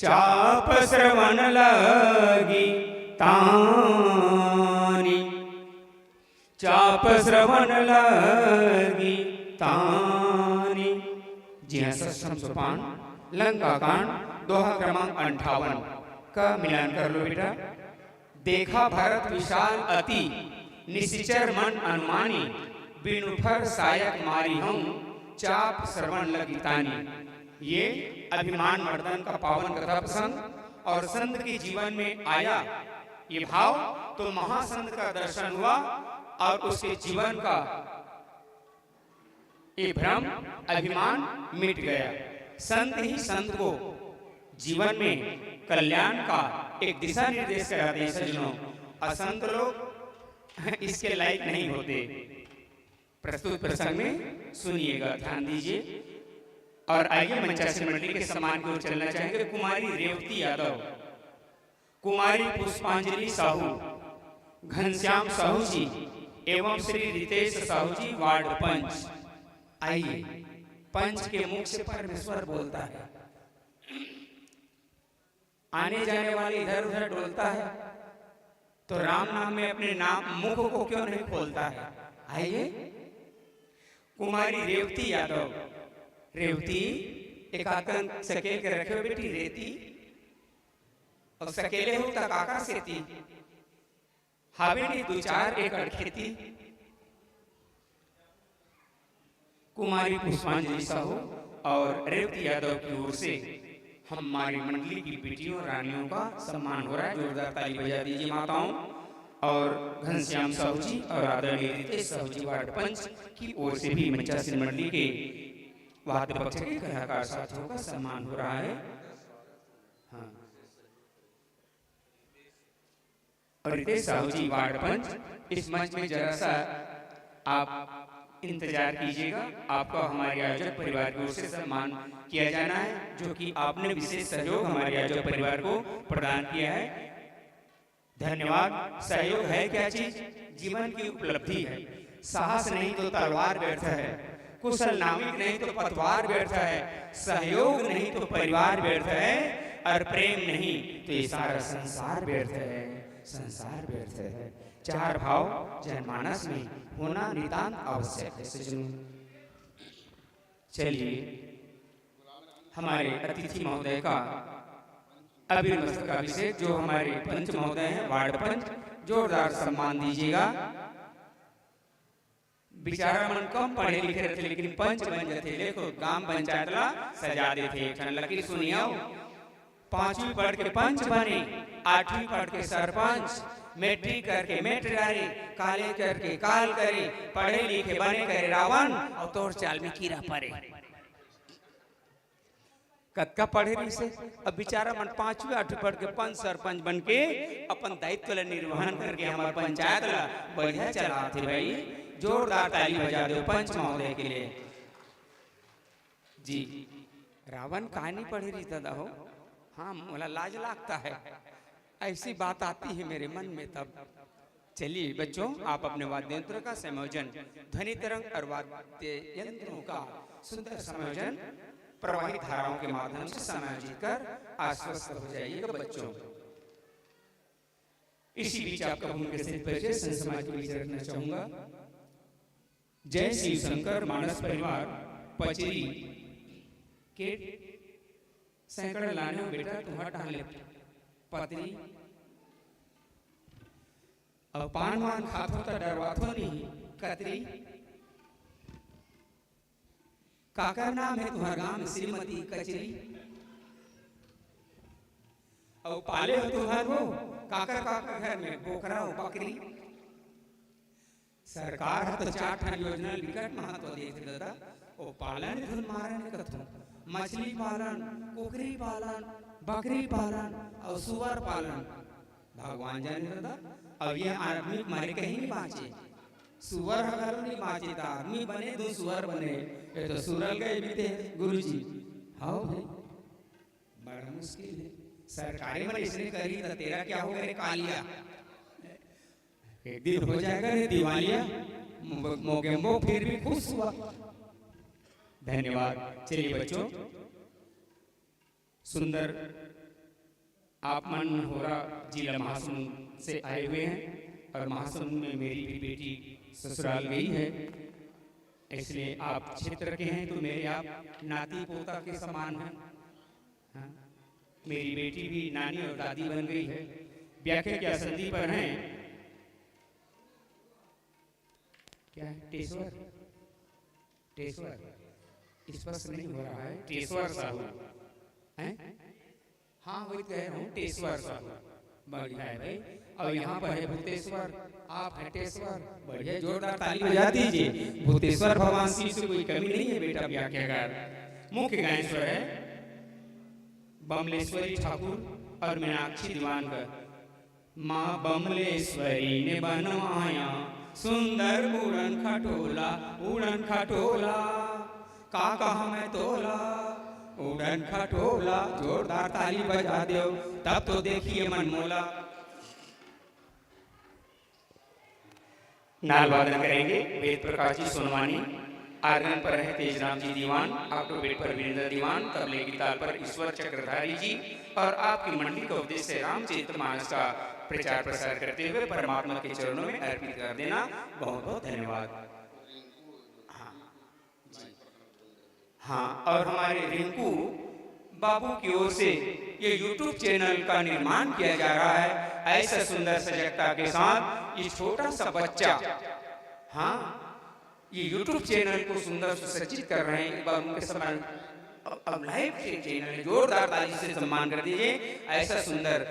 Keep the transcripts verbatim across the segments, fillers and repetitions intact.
चाप श्रवण लगी तानी, चाप श्रवण लगी तानी। जी हाँ, सष्टम सोपान, लंका कांड, दोहा क्रमांक अंठावन का मिलान कर लो बेटा। देखा भरत विशाल अति, निशिचर मन अनुमानी, बिनु फर सायक मारी हूँ, चाप श्रवण लगी तानी। ये अभिमान मर्दन का पावन कथा प्रसंग और संत के जीवन में आया ये भाव, तो महासंत का दर्शन हुआ और उसके जीवन का ये भ्रम, अभिमान मिट गया। संत ही संत को जीवन में कल्याण का एक दिशा निर्देश कराते हैं सज्जनों। असंत लोग इसके लायक नहीं होते। प्रस्तुत प्रसंग में सुनिएगा, ध्यान दीजिए। और आइए, मंचासीन मंडली के सम्मान की ओर चलना चाहेंगे कुमारी रेवती यादव, कुमारी पुष्पांजलि साहू, घनश्याम साहू जी एवं श्री रितेश साहू जी, वार्ड पंच। आइए, पंच के मुख से परमेश्वर बोलता है, आने जाने वाले इधर उधर डोलता है, तो राम नाम में अपने नाम मुख को क्यों नहीं खोलता है? आइए, कुमारी रेवती यादव। रेवती, एक आतन सकेल के रखे हो बेटी, रेती। और सकेले हो त काका सेती, हावे नहीं दो चार एकड़ खेती। कुमारी पुष्पांजलि साहू और रेवती यादव की ओर से हमारी मंडली की बेटियों रानियों का सम्मान हो रहा है। जोरदार ताली बजा दीजिए माताओं। और घनश्याम साहू जी और आदरणीय रितेश साहू जी, वार्ड पंच की ओर से भी मंचासीन मंडली के वाद्य पक्ष के कलाकार साथियों का सम्मान हो रहा है। हाँ। और रितेश साहू जी, वार्ड पंच, इस मंच में जरा सा आप इंतजार कीजिएगा। आपका हमारे आयोजक परिवार की ओर से सम्मान किया जाना है, जो कि आपने विशेष सहयोग हमारे आयोजक परिवार को प्रदान किया है। धन्यवाद। सहयोग है क्या चीज? जीवन की उपलब्धि है। साहस नहीं तो तलवार व्यर्थ है, कुशल नाविक नहीं तो पतवार व्यर्थ है, सहयोग नहीं तो परिवार व्यर्थ है, और प्रेम नहीं तो ये सारा संसार व्यर्थ है, संसार व्यर्थ है। चार भाव जनमानस में होना नितांत आवश्यक है सज्जनों। चलिए, हमारे अतिथि महोदय का अबीर मस्तकाभिषेक, जो हमारे पंच महोदय हैं, वार्ड पंच, जोरदार सम्मान दीजिएगा। बेचारा मन कम पढ़े लिखे रहते, लेकिन पंच बन जाते। देखो, गांव पंचायत ला सजा देते। एक ठन लकीर सुनियो, पांचवी पढ़ के पंच बने, आठवीं पढ़ के सरपंच, मैट्रिक करके मेट डारे, कॉलेज करके काल करे, पढ़े लिखे बने करे रावण, और तोर चाल में कीरा परे। कतका पढ़े रहिसे, अब बेचारा मन पांचवी आठवीं पढ़ के पंच सरपंच बन के अपन दायित्व ल निर्वहन करके हमर पंचायत ल बढ़िया चलाथे भाई। जोरदार ताली बजा दो पंच महोदय के लिए। जी, रावण का नहीं पढ़े रहिस दादा हो? हाँ, मोला लाज लागता है, ऐसी बात आती है मेरे मन में तब। चलिए बच्चों, आप अपने वाद्य यंत्र का संयोजन, ध्वनि तरंग और वाद्य यंत्रों का सुंदर संयोजन प्रवाहित धाराओं के माध्यम से समायोजित कर आश्वस्त हो जाइएगा बच्चों। इसी बीच आपका भूमि के सहित परिचय संत समाज के बीच रखना चाहूंगा। जय शिव शंकर मानस परिवार पचरी के सैकड़ा लाने हो बेटा, तुम्हार डाल ले पतरी। अब पान वान खाथो त डरवाथो नहीं कतरी। काकर नाम है तुम्हार गांव में? श्रीमती कचरी। अउ पाले हो तुम्हार वो काकर काकर घर में बोकरा हो बकरी। सरकार ह तो चार ठन योजना ल बिकट महत्व देथे दादा। ओ पालन धुन मारन कथों, मछली पालन, कुकरी पालन, बकरी पालन अउ सुअर पालन। भगवान जाने दादा, अब ये आदमी मरे कहीं नहीं बांचे, सुअर ह घलो नहीं बांचे, त आदमी बने धुन सुअर बने, ये तो सुरल गए बीते गुरुजी। हाओ भाई, बड़ा मुश्किल है। सरकारे मन इसने करी त तेरा क्या हो गए कालिया। एक दिन हो जाएगा रे दिवालिया। मो-, मोगेम्बो फिर भी खुश हुआ। धन्यवाद। चलिए बच्चों, सुंदर आप मन होरा जिला महासमुंद से आए हुए हैं और महासमुंद में मेरी भी बेटी ससुराल गई है, इसलिए आप क्षेत्र के हैं तो मेरे आप नाती पोता के समान हैं। हाँ, मेरी बेटी भी नानी और दादी बन गई है। व्याख्या क्या संधि पर हैं? क्या है? टेसवर, टेसवर स्पष्ट नहीं हो रहा है। टेसवर साहू हैं? हाँ, वही कह रहा हूँ, टेसवर साहू। बढ़िया है भाई। और यहाँ पर है भूतेश्वर, आप है टेसवर। बढ़िया, जोरदार ताली बजा दीजिए। भूतेश्वर भगवान शिव से कोई कमी नहीं है बेटा व्याख्याकार। मुख्य गायन स्वर है बमलेश्वरी ठाकुर और मीनाक्षी दीवान का। माँ बमलेश्वरी ने बनवाया सुंदर उड़न खटोला, उड़न खटोला, का कहा मैं तोला, उड़न खटोला। जोरदार ताली बजा दो, तब तो देखिए मन मोला। नाल वादन करेंगे वेद प्रकाश जी सोनवानी, आर्गन पर है तेजराम जी दीवान, ऑक्टोबेट पर वीरेंद्र दीवान, तबले की ताल पर ईश्वर चक्रधारी जी और आपकी मंडली का उद्देश्य रामचरित मानस का प्रचार प्रसार करते हुए परमात्मा के चरणों में अर्पित कर देना। बहुत बहुत धन्यवाद। हाँ। हाँ, और हमारे रिंकू बाबू की ओर से ये YouTube चैनल का निर्माण किया जा रहा है। ऐसा सुंदर सजगता के साथ ये छोटा सा बच्चा, हाँ, ये YouTube चैनल को सुंदर सुसज्जित कर रहे हैं। एक बार उनके समर अब लाइव चैनल है, जोरदार ताली से सम्मान कर दीजिए। ऐसा सुंदर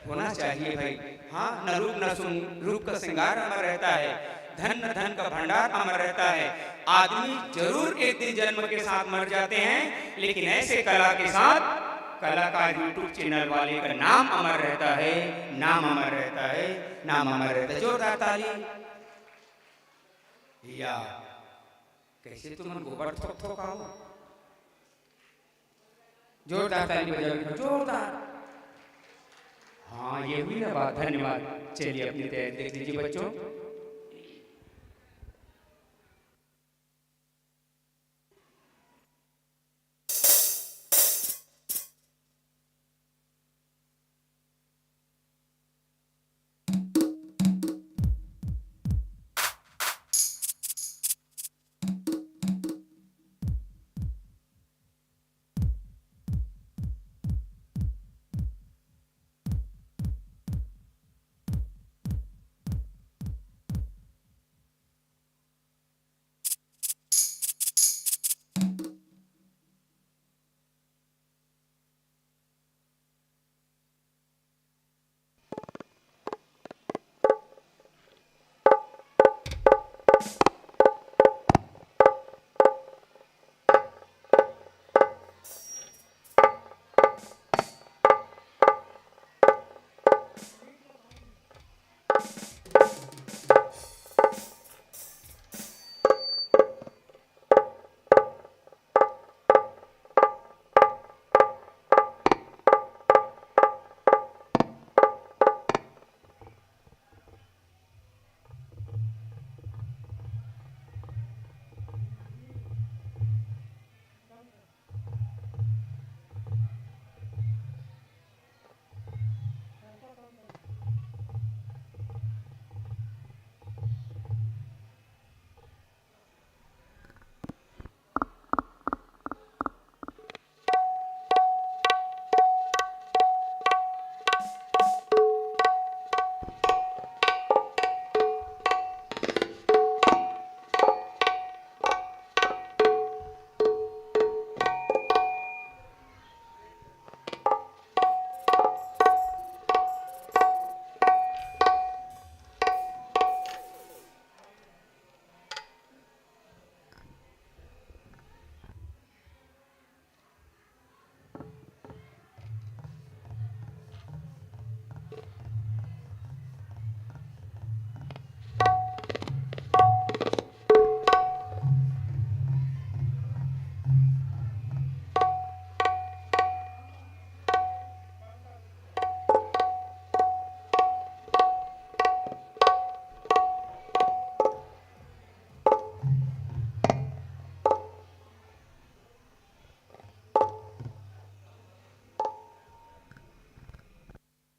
होना चाहिए भाई। हाँ, न रूप न सुन, रूप का श्रृंगार अमर रहता है, धन न धन का भंडार अमर रहता है। आदमी जरूर एक दिन जन्म के साथ मर जाते हैं, लेकिन ऐसे कला के साथ कलाकार YouTube चैनल वाले का नाम अमर रहता है, नाम अमर रहता है, नाम अमर रहता है। जोरदार ताली। या कैसे तुमन गोबर थोक थोक आओ? जोरदार ताली बजाओ, जोरदार। हाँ, ये हुई ना बात। धन्यवाद। चलिए, अपनी तैयारी देख लीजिए बच्चों।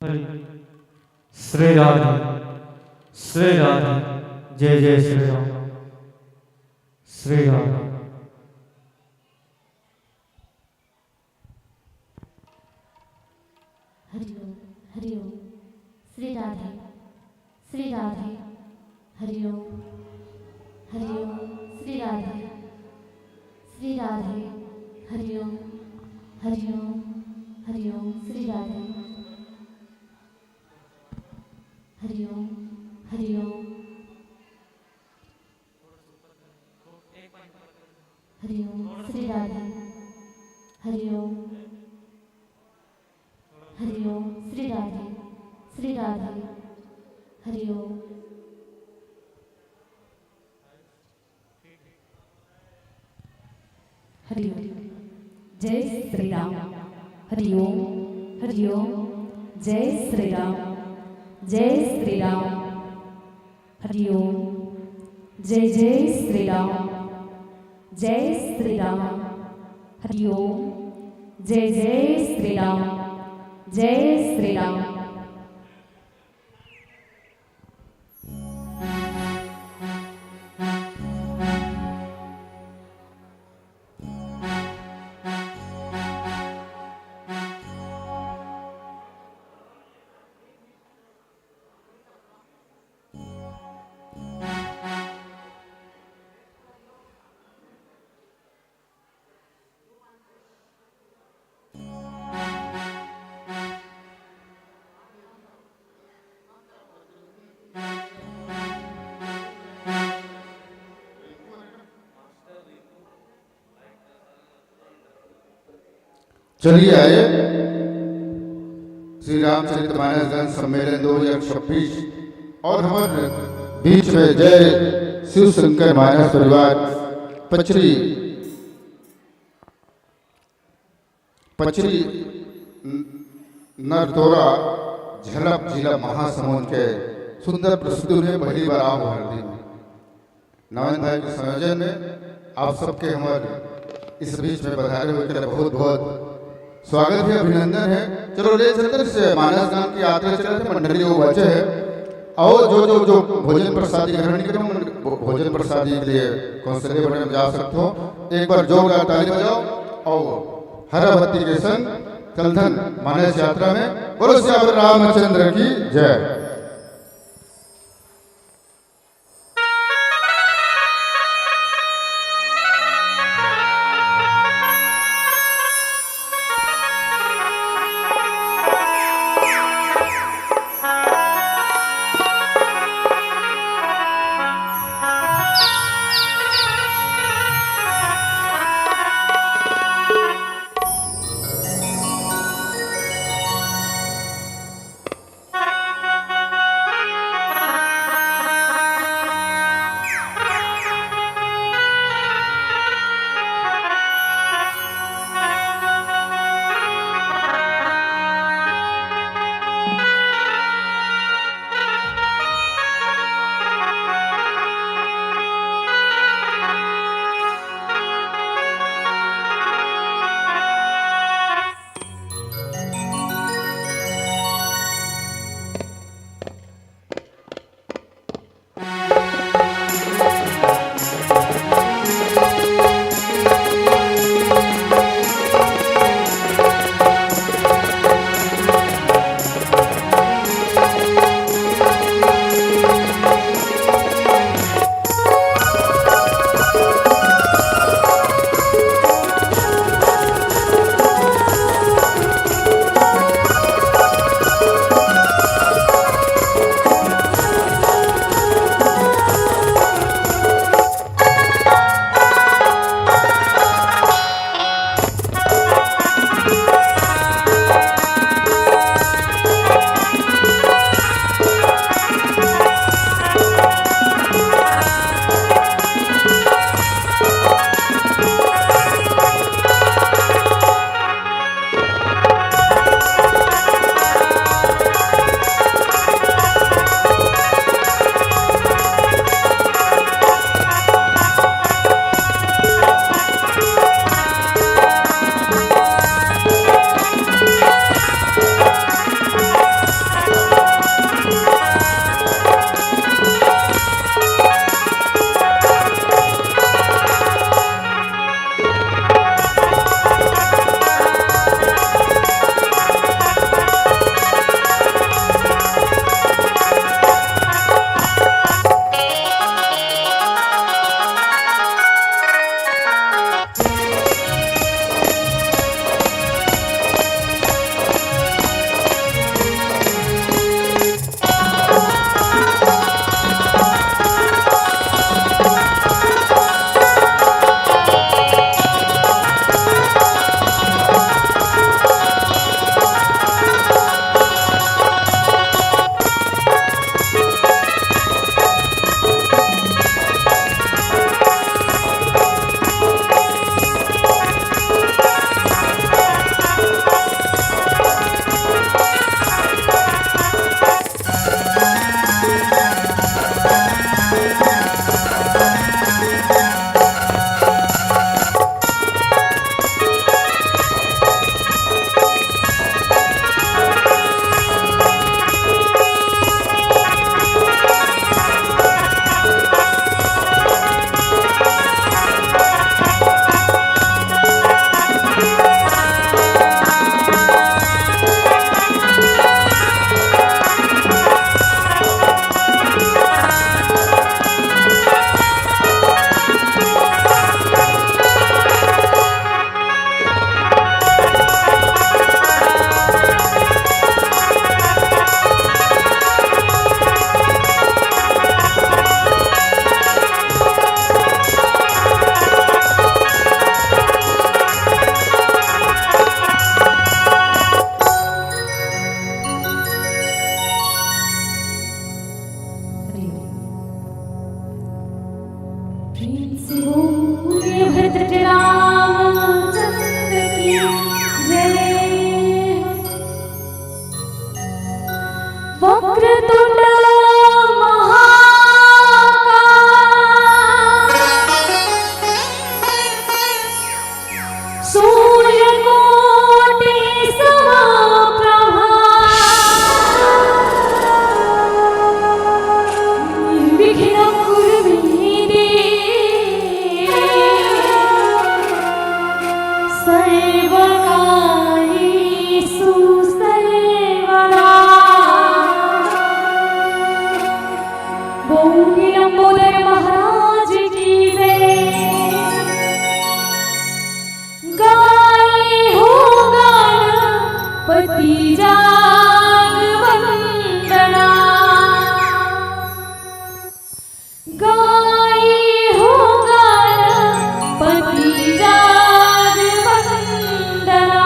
हरि। श्री राधे, श्री राधे। जय जय श्री राम। श्री राधे। हरिओम, हरिओम। श्री राधे, श्री राधे। हरिओम, हरिओम। श्री राधे, श्री राधे। हरिओम, हरिओम, हरिओम। श्री राधे। हरिओम, हरिओम। हरिओम, श्री राधे। हरिओम, हरिओम। श्री राधे, श्री राधे। हरिओम। हरिओम। जय श्री राम। हरिओम, हरिओम। जय श्री राम। जय श्री राम। हरिओम। जय जय श्री राम। जय श्री राम। हरिओम। जय जय श्री राम। जय श्री राम। चलिए आइए, श्री रामचरित मानस गान सम्मेलन दो हज़ार छब्बीस। और हमारे बीच में जय शिव शंकर मानस परिवार पचरी, पचरी नरतोरा झलप जिला महासमुंद के सुंदर प्रस्तुति में पहली बार आओ हर दिन। नवीन भाई के संयोजन में आप सबके हमारे इस बीच में पधारे हुए के लिए बहुत बहुत स्वागत है, अभिनंदन है। चलो, ले चलते हैं मानस गान की यात्रा चलते हैं, मंडली वो बचे है। और जो जो जो भोजन प्रसादी ग्रहण नहीं करे, उन भो-, भोजन प्रसादी के लिए कौशल्य भवन में जा सकते हो। एक बार जोरदार ताली बजाओ और हरा बत्ती के संग चलथन मानस यात्रा में। बोलो सियावर रामचंद्र की जय। पति जाग वंदना। गाई हो गाना, पति जाग वंदना।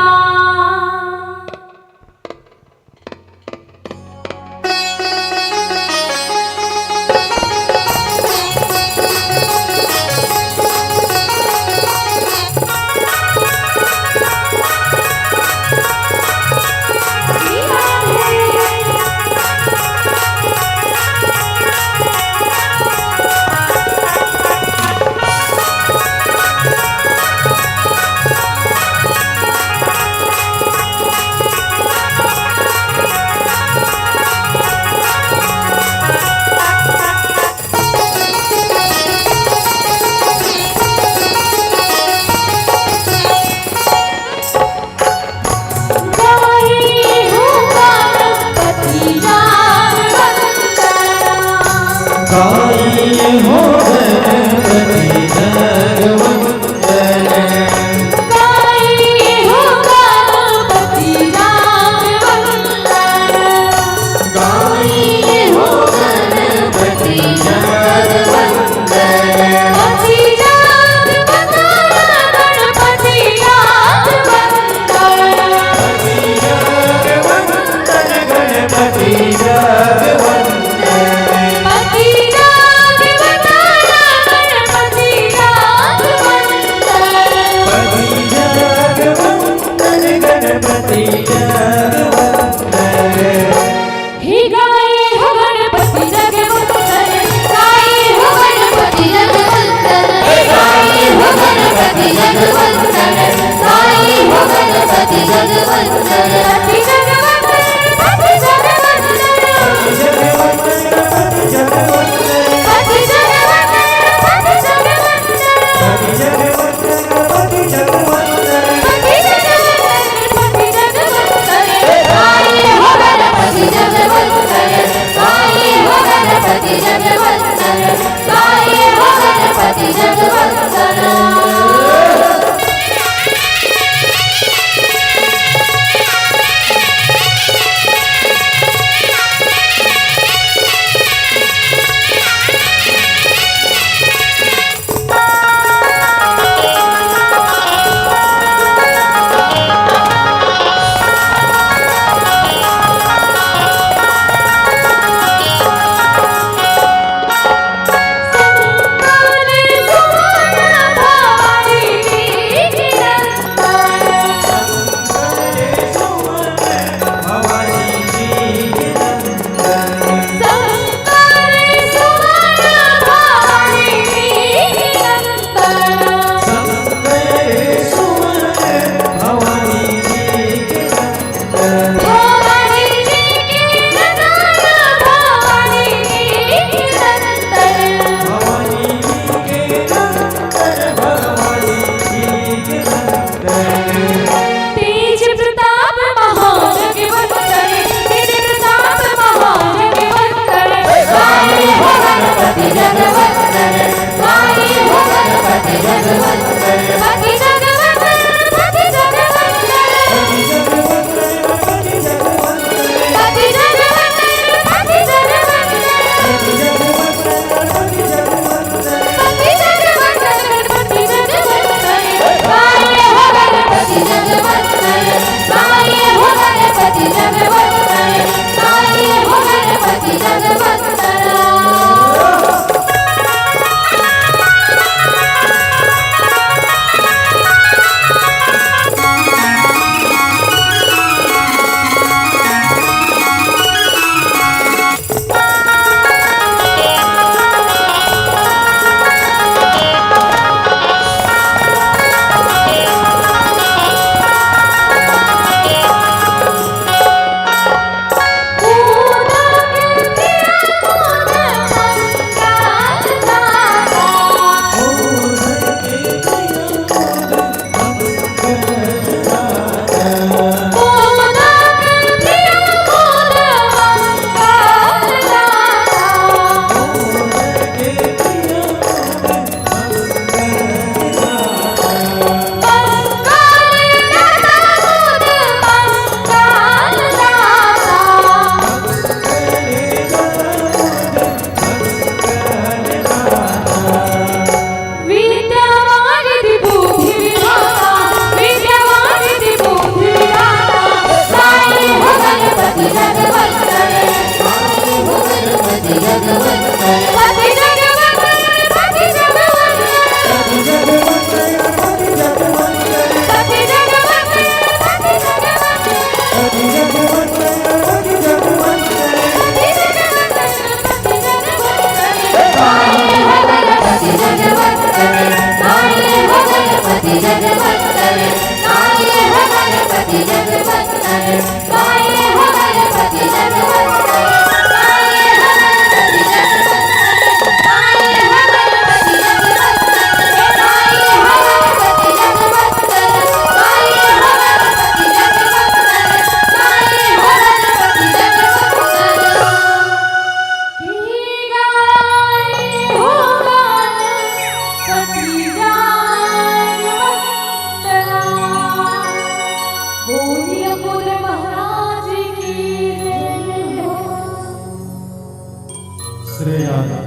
श्री राधे।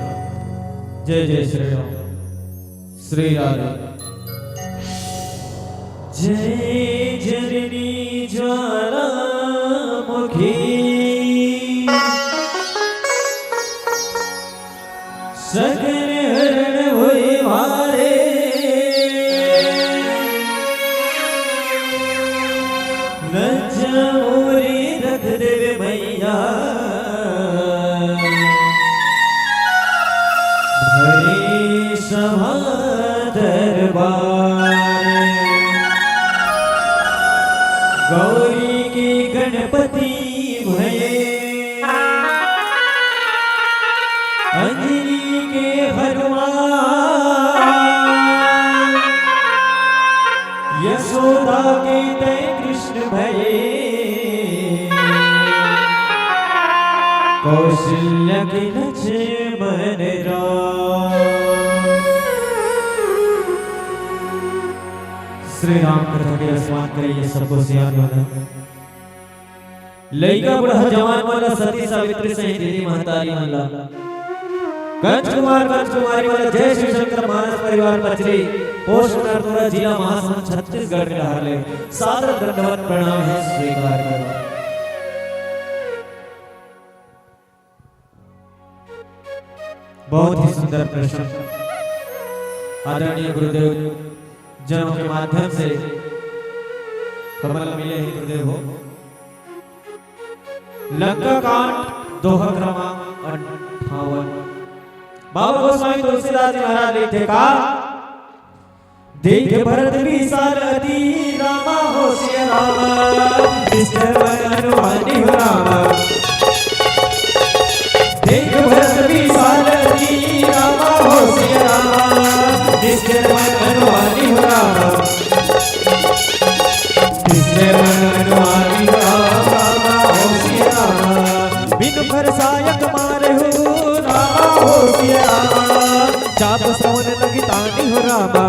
जय जय श्री राम। श्री राधे। जय जननी ज्वालामुखी, सकल हरण होय भारे। लज्जा मोरी रख देवे मैया, भरे सभा दरबार। गौरी के गणपति भये, अंजनी के हनुमान, यशोदा के तय कृष्ण भये, कौशल्या के लक्ष्मण राम। श्री राम कथा के आस्वाद करे ये सबको सियान वाला। लइका बूढ़ा जवान वाला, सती सावित्री सहित दीदी महतारी मन ला, कंस कुमार कंस कुमारी वाला, जय शिव शंकर मानस परिवार पचरी, पोस्ट नरतोरा, जिला महासमुंद, छत्तीसगढ़ के डहार ले सादर दंडवत प्रणाम हे, स्वीकार करो। बहुत ही सुंदर प्रश्न आदरणीय गुरुदेव जनों के माध्यम से हमन ला मिले हे गुरुदेव हो। लंका कांड दोहा क्रमांक अंठावन। बाबा गोस्वामी तुलसीदास जी महाराज लिखथे का, देख भरत विशाल अति रामा हो सिया रामा, निश्चल मन अनुमानी हो रामा। देख भरत विशाल अति रामा हो सिया रामा, निश्चल मन अनुमानी हो रामा। निश्चल मन अनुमानी हो रामा, रामा हो सिया रामा। बिनु फरसायक मारे हो रामा हो सिया रामा। चाप श्रवण लगी तानी हो रामा।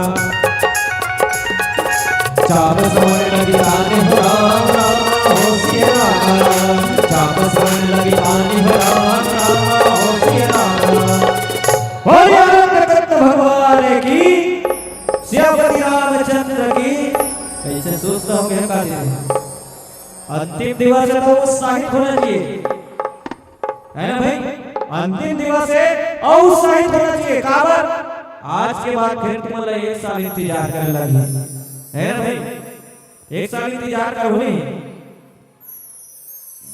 चाप श्रवण लगी तानी हो राम, राम हो सिया राम। चाप श्रवण लगी तानी हो राम, राम हो सिया राम। बोलिए राम कृष्ण भगवान की, सियापति रामचंद्र की। कैसे सुस्त हो गए का दिन? अंतिम दिवस हे तो उत्साहित होना चाहिए, है ना भाई? अंतिम दिवस हे अउ उत्साहित होना चाहिए। काबर? आज के बाद फिर तुमन ला एक साल इंतजार करे लगही, है ना भाई? एक साल इंतजार करहू नहीं।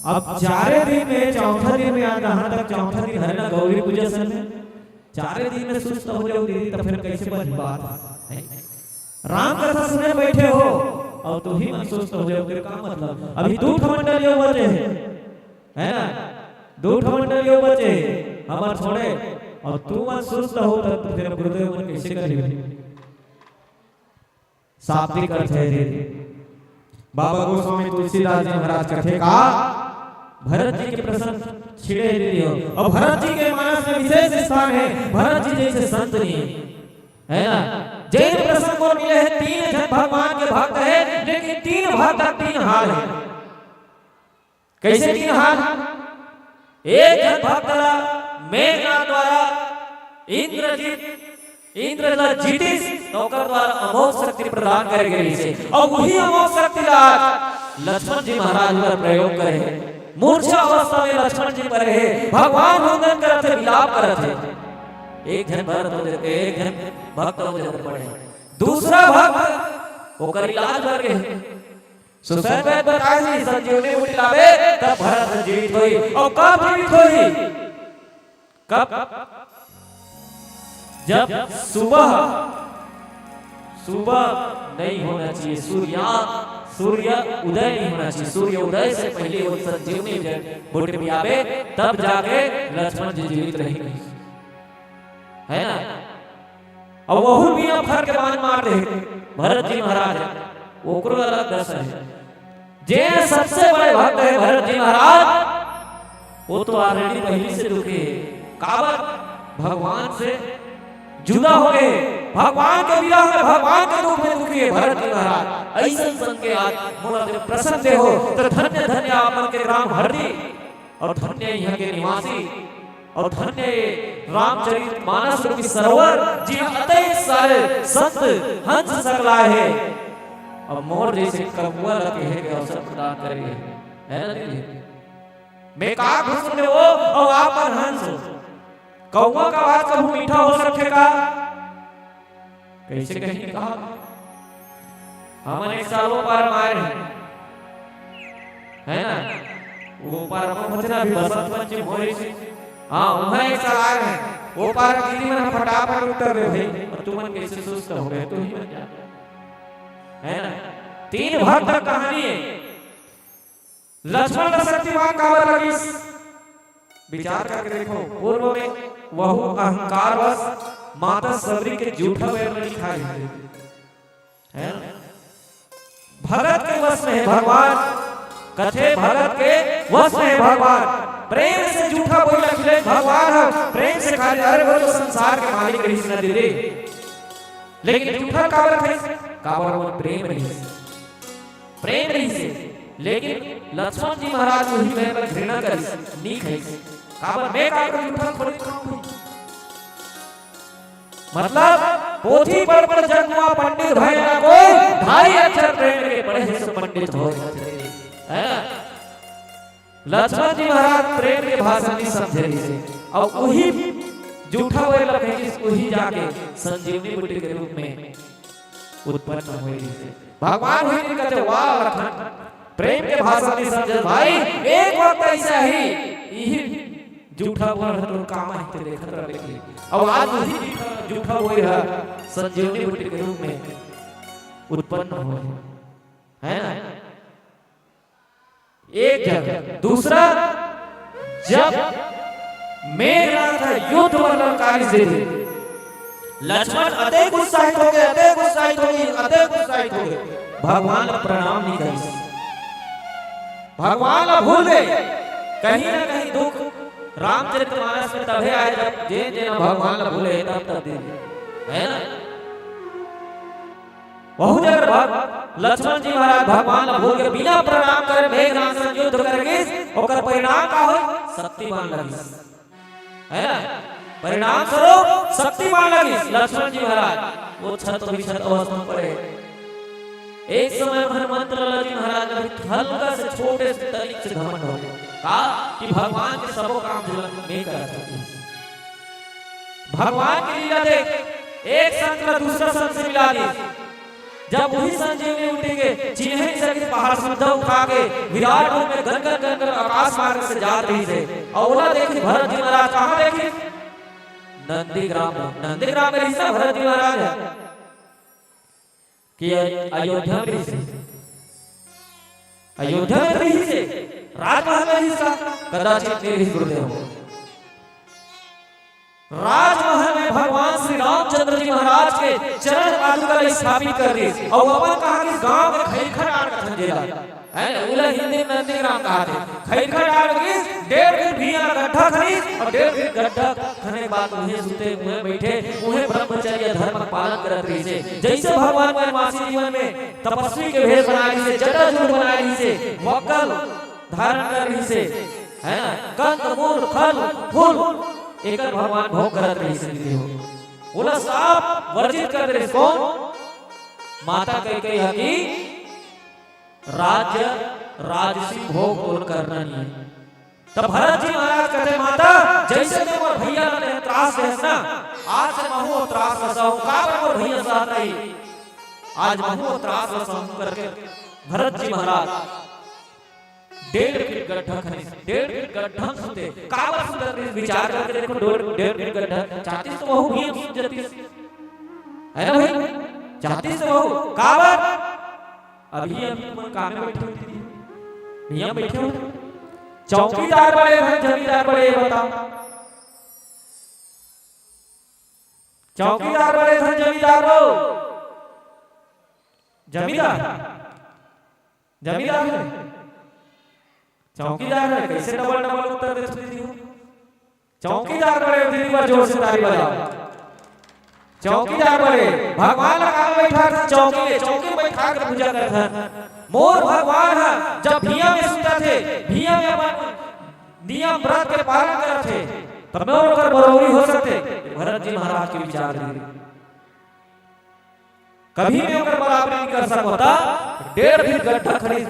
अब चारे दिन में, चौथा दिन में, आज कहाँ तक चौथा दिन हरे ना गौरी पूजा सन में, चारे दिन में सुस्त हो जाओ दीदी, तो फिर कैसे बनी बात है? राम कथा सुने बैठे हो अउ तुही मन सुस्त हो जाओ, फिर का मतलब? अभी दू ठो मंडल यो बचे हे, है ना? दू ठो मंडल यो बचे हे, हमर छोड़े, अउ तुमन सुस्त हो, तब फिर गुरुदेव मन कैसे करी? शाब्दिक अर्थ हे दीदी। बाबा गोस्वामी तुलसीदास जी महाराज कथे का, भरत जी के प्रसंग छिड़े दीदी हो, अउ भरत जी के मानस में विशेष स्थान हे। भरत जी जैसे संत नहीं हे, है ना? जैन प्रसंग मोर मिले हे, तीन झन भगवान के भक्त हे, लेकिन तीन भक्त तीन हाल हे। कैसे तीन हाल? एक झन भक्त ला मेघनाथ द्वारा इंद्रजीत, इंद्र ला जीतिस, तो ओकर द्वारा अमोघ शक्ति प्रदान करे गए हे। अउ वही अमोघ शक्ति ला आज लक्ष्मण जी महाराज पर प्रयोग करे हे। मूर्छा अवस्था में लक्ष्मण जी परे हे, भगवान रुदन करत हे, विलाप करत हे। एक झन भक्त हो जाथे, एक झन भक्त हो जाथे पड़े। दूसरा भक्त ओकर इलाज बर गे हे। सुसैन वैद बताए ही, संजीवनी बूटी लाबे, तब भरत ह जीवित होही। अउ कब जीवित होही? कब? जब सुबह, सुबह नहीं होना चाहिए, सूर्या-, सूर्य उदय नहीं होना चाहिए। सूर्य उदय से पहले वो संजीवनी जड़ बूटी पियाबे, तब जाके लक्ष्मण जी जीवित रही, है ना? अउ वहू बिना फर के बाण मार दे भरत जी महाराज, ओकरो अलग दशा है। जे सबसे बड़े भक्त है भरत जी महाराज, वो तो already पहली से दुखी है। काबर? भगवान से जुदा हो गए, भगवान के विरह में, भगवान के दुख में दुखी है भरत जी महाराज। ऐसन संग के आज मोला दे प्रसन्न हो, तो धन्य धन्य आप मन के ग्राम हरदी, अउ धन्य यहाँ के निवासी, अउ धन्य ये रामचरित मानस रूपी सरोवर, जिहाँ अतेक सारे संत हंस सकलाए हे। अब मोर जैसे कौवा ला कहे के अवसर प्रदान करे हे, है ना दीदी? मैं का घुसुन में वो, अउ आप मन हंस हो। कौवा का आवाज कभू मीठा हो सकथे का? कैसे कहीं कहा? हमन एक साल वो पार मारे हैं, है ना? वो पार में पहुंचना भी बसंत पंचमी हो रही थी। हाँ, वहाँ एक साल आए हैं। वो पार दीदी मन फटाफट उतर रहे भाई, और तुमन कैसे सुस्त हो गए, तू ही मन जान, है ना? तीन भाग तक कहानी है। लक्ष्मण का शक्तिमान काबर लगिस? विचार करके देखो, पूर्व में वहू अहंकारवश माता सबरी के जूठा बैर ल खाए हे, है ना? भगत के वश में है भगवान, कथे भगत के वश में है भगवान। प्रेम से जूठा बोल अखिलेश भगवान है, प्रेम से खाली, अरे वो तो संसार के मालिक रहिस न दीदी, लेकिन जूठा काबर खाइस? काबर वो प्रेम रहिस। प्रेम रहिसे, लेकिन लक्ष्मण जी महाराज उही बैर ला घृणा करिस, नी खाइस। काबर मैं का करूं, झूठा थोड़ी खाऊं भाई। मतलब, पोथी पढ़ पढ़ जग मुआ पंडित भय ना कोई, ढाई अक्षर प्रेम के पढ़े हे सो पंडित होय। है ना? लक्ष्मण जी महाराज प्रेम के भाषा नहीं समझे रहिसे, अउ उही जूठा बैर ला फेंकिस, उही जाके संजीवनी बूटी के रूप में उत्पन्न होए रहिसे। भगवान उही दिन कहते, "वाह लखन, प्रेम के भाषा नहीं समझे भाई, एक वक्त ऐसा ही, इही जूठा बैर तोर काम आही, ते देखत रह बेटी।" अउ आज उही जूठा बैर ह संजीवनी बूटी के रूप में उत्पन्न होए हे, है ना? एक जगह। दूसरा, जब मेघनाथ ह युद्ध बर ललकारिस दीदी, लक्ष्मण अतेक उत्साहित हो गए, अतेक उत्साहित हो गए, अतेक उत्साहित हो गए, भगवान ला प्रणाम नहीं करिस, भगवान ला भूल गए। कहीं ना कहीं दुख रामचरितमानस में तभे आए, जब जे जेन भगवान ला भूले, तब तब दीदी, है ना? बहुत जगह भग-, लक्ष्मण जी महाराज भगवान ला भूल के बिना प्रणाम करे मेघनाथ संग युद्ध कर गिस, ओकर परिणाम का होय? शक्ति बाण लगिस, है ना? परिणाम स्वरूप शक्ति बाण लगिस लक्ष्मण जी महाराज, वो क्षत विक्षत अवस्था में पड़े। एक समय हनुमंत लाला जी महाराज ला हल्का से, छोटे से तनिक से घमंड हो गया। का कि भगवान के सबो काम झलक में करत हे। भगवान के लीला देख, एक संत ला दूसरा संत से मिला दी। जब उही संजीवनी बूटी के चिन्हे नहीं सके, पहाड़ से उठा के विराट रूप में गनगन गनगन आकाश मार्ग से जात रहिसे, अउ ओला देखिस भरत जी महाराज। कहाँ देखिस? नंदीग्राम में। नंदीग्राम में रहिस भरत जी महाराज ह। कि अयोध्या में रहिसे, अयोध्या में रहिसे, राजमहल में रहिसे, कदाचित नहीं रहिस गुरुदेव। राजमहल में भगवान श्री रामचंद्र जी महाराज के चरण पादुका ला स्थापित कर दिस, अउ अपन कहा कि गांव के खैरखा डार कथन जेला, है ना, उला हिंदी में नंदीग्राम कहा थे। खैरखा डार के डेढ़ फीट भुइयां ला गड्ढा खनिस, अउ डेढ़ फीट गड्ढा खने के बाद उहें सुते, उहें बैठे, उहें ब्रह्मचर्य धर्म पालन करत रहिसे। जैसे भगवान वनवासी जीवन में तपस्वी के भेष बनाए रहिसे, जटा जूट बनाए रहिसे, वक्कल धारण कर रहिसे, है ना, कंद मूल फल फूल एकर भगवान भोग करत रहिसे दीदी हो। ओला साफ वर्जित कर दे रहिस। कौन? माता कैकेयी ह कि राज्य, राजसी भोग तोर करना नहीं है। तब भरत जी महाराज कहते, "माता, जैसे ते मोर भैया ला त्रास देहस ना, आज से महू त्रास ला सहूं।" काबर मोर भैया सहत नहीं? आज महू त्रास ला सहूं करके भरत जी महाराज डेढ़ फीट गड्ढा खनिस, डेढ़ फीट गड्ढा सुते, काबर सुते रहिस, विचार करके देखो, डेढ़, डेढ़ फीट गड्ढा, चाहतिस तो वहू भुइयां सुत जातिस, है ना भाई? चाहतिस तो वहू, काबर? अभी, अभी तुमन कामे बैठे हो, भुइयां बैठे हो, चौकीदार बड़े धन जमींदार बड़े, ये बताओ, चौकीदार बड़े धन जमींदार हो, जमींदार, जमींदार है, चौकीदार है, कैसे डबल डबल उत्तर देते हो? चौकीदार बड़े, दिल्ली में जोर से ताली बजाओ। चौकीदार बड़े, भगवान ला कहाँ बैठा था? चौकी में, चौकी में बैठा के पूजा करता था। मोर भगवान है, जब भुइयां में सुता थे, भुइयां में अपन नियम व्रत के पालन करत थे, तब मैं ओकर बरोबरी हो सकते। भरत जी महाराज के विचार रहिस। कभी मैं ओकर बराबरी नहीं कर सकता। डेढ़ फीट गड्ढा खनिस,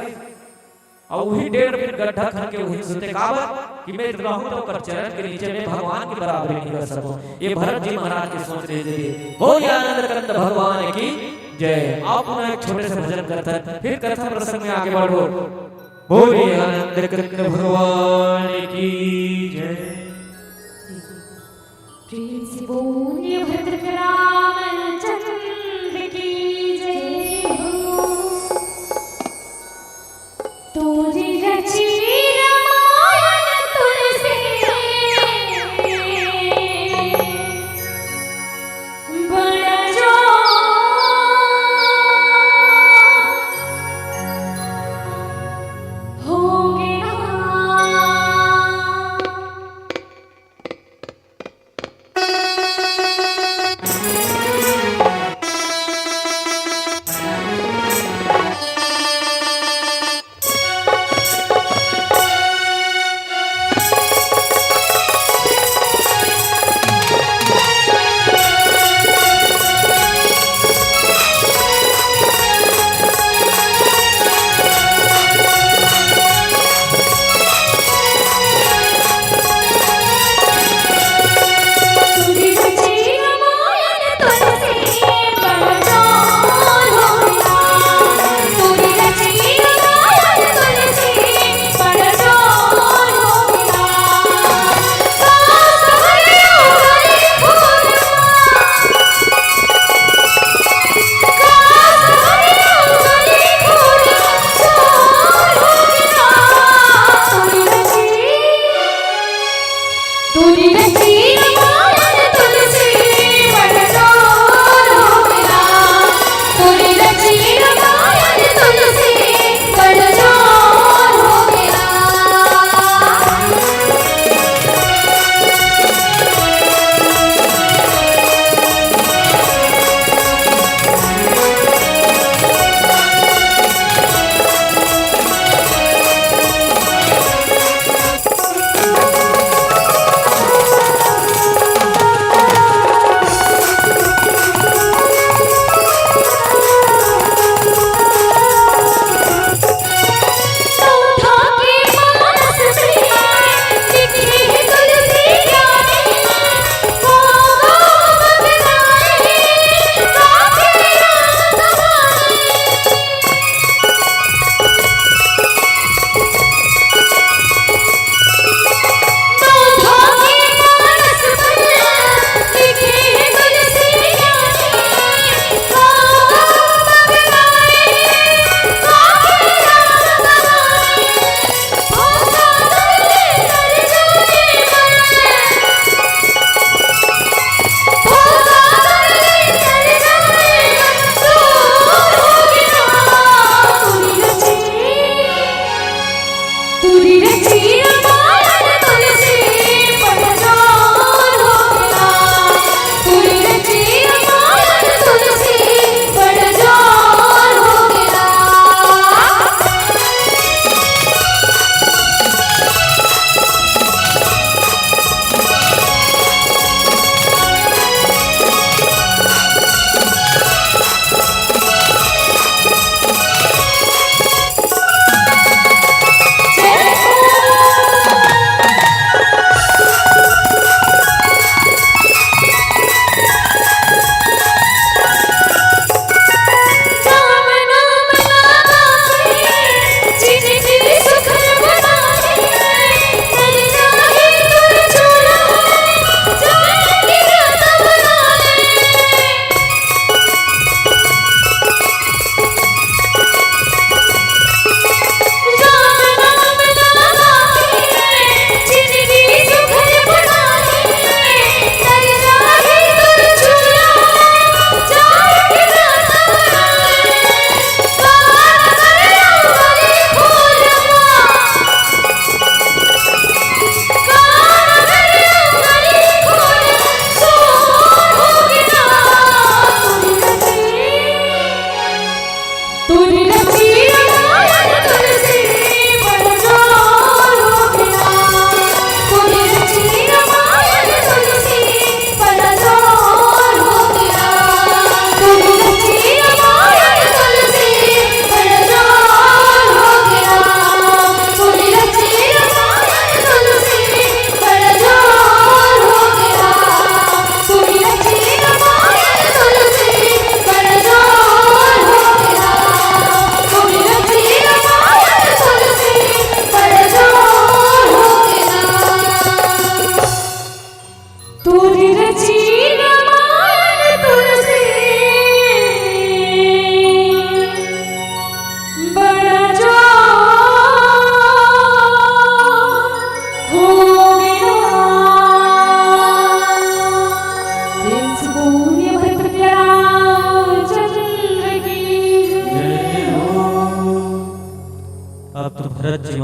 अउ वही डेढ़ फीट गड्ढा खन के वही सुते, काबर कि मैं रहूं तो ओकर चरण के नीचे मैं भगवान की बराबरी नहीं कर सकूं। ये भरत जी महाराज के सोच रहे थे। बोलिए आनंद कंद भगवान की जय। आप पुनः एक छोटे से भजन करते हैं, फिर कथा प्रसंग में आगे बढ़ो। बोलिए आनंद कंद भगवान की जय। प्रेम से बोलिए भरत रामचंद्र की जय हो। तोरी रची रामायण तुलसी बड़ जो होगे ना।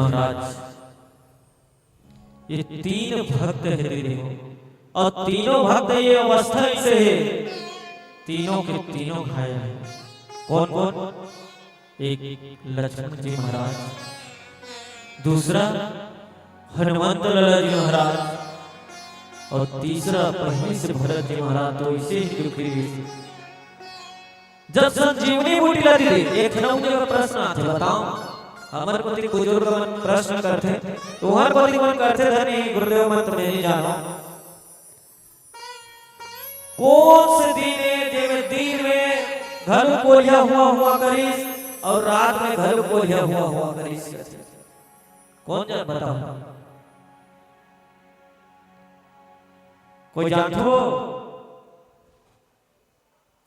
महाराज, ये तीन भक्त हे दीदी हो, अउ तीनों भक्त ये अवस्था ऐसे हे, तीनों के तीनों घायल हे। कौन कौन? एक लक्ष्मण जी महाराज, दूसरा हनुमंत लाला जी महाराज, अउ तीसरा पहले से भरत जी महाराज तो ऐसे ही दुखी रहिस। जब संजीवनी बूटी ला दीदी, एक ठन अउ जगह प्रश्न आथे, बताओ, हमर कोती बुजुर्ग मन प्रश्न करथे, तुहर कोती मन करथे धनी गुरुदेव मन तो मैं नहीं जानो। कौन से दिन हे, जेमे दिन में घलो कोलिहा हुआ हुआ करिस अउ रात में घलो कोलिहा हुआ हुआ करिस? कौन जन बताओ, कोई जानथो?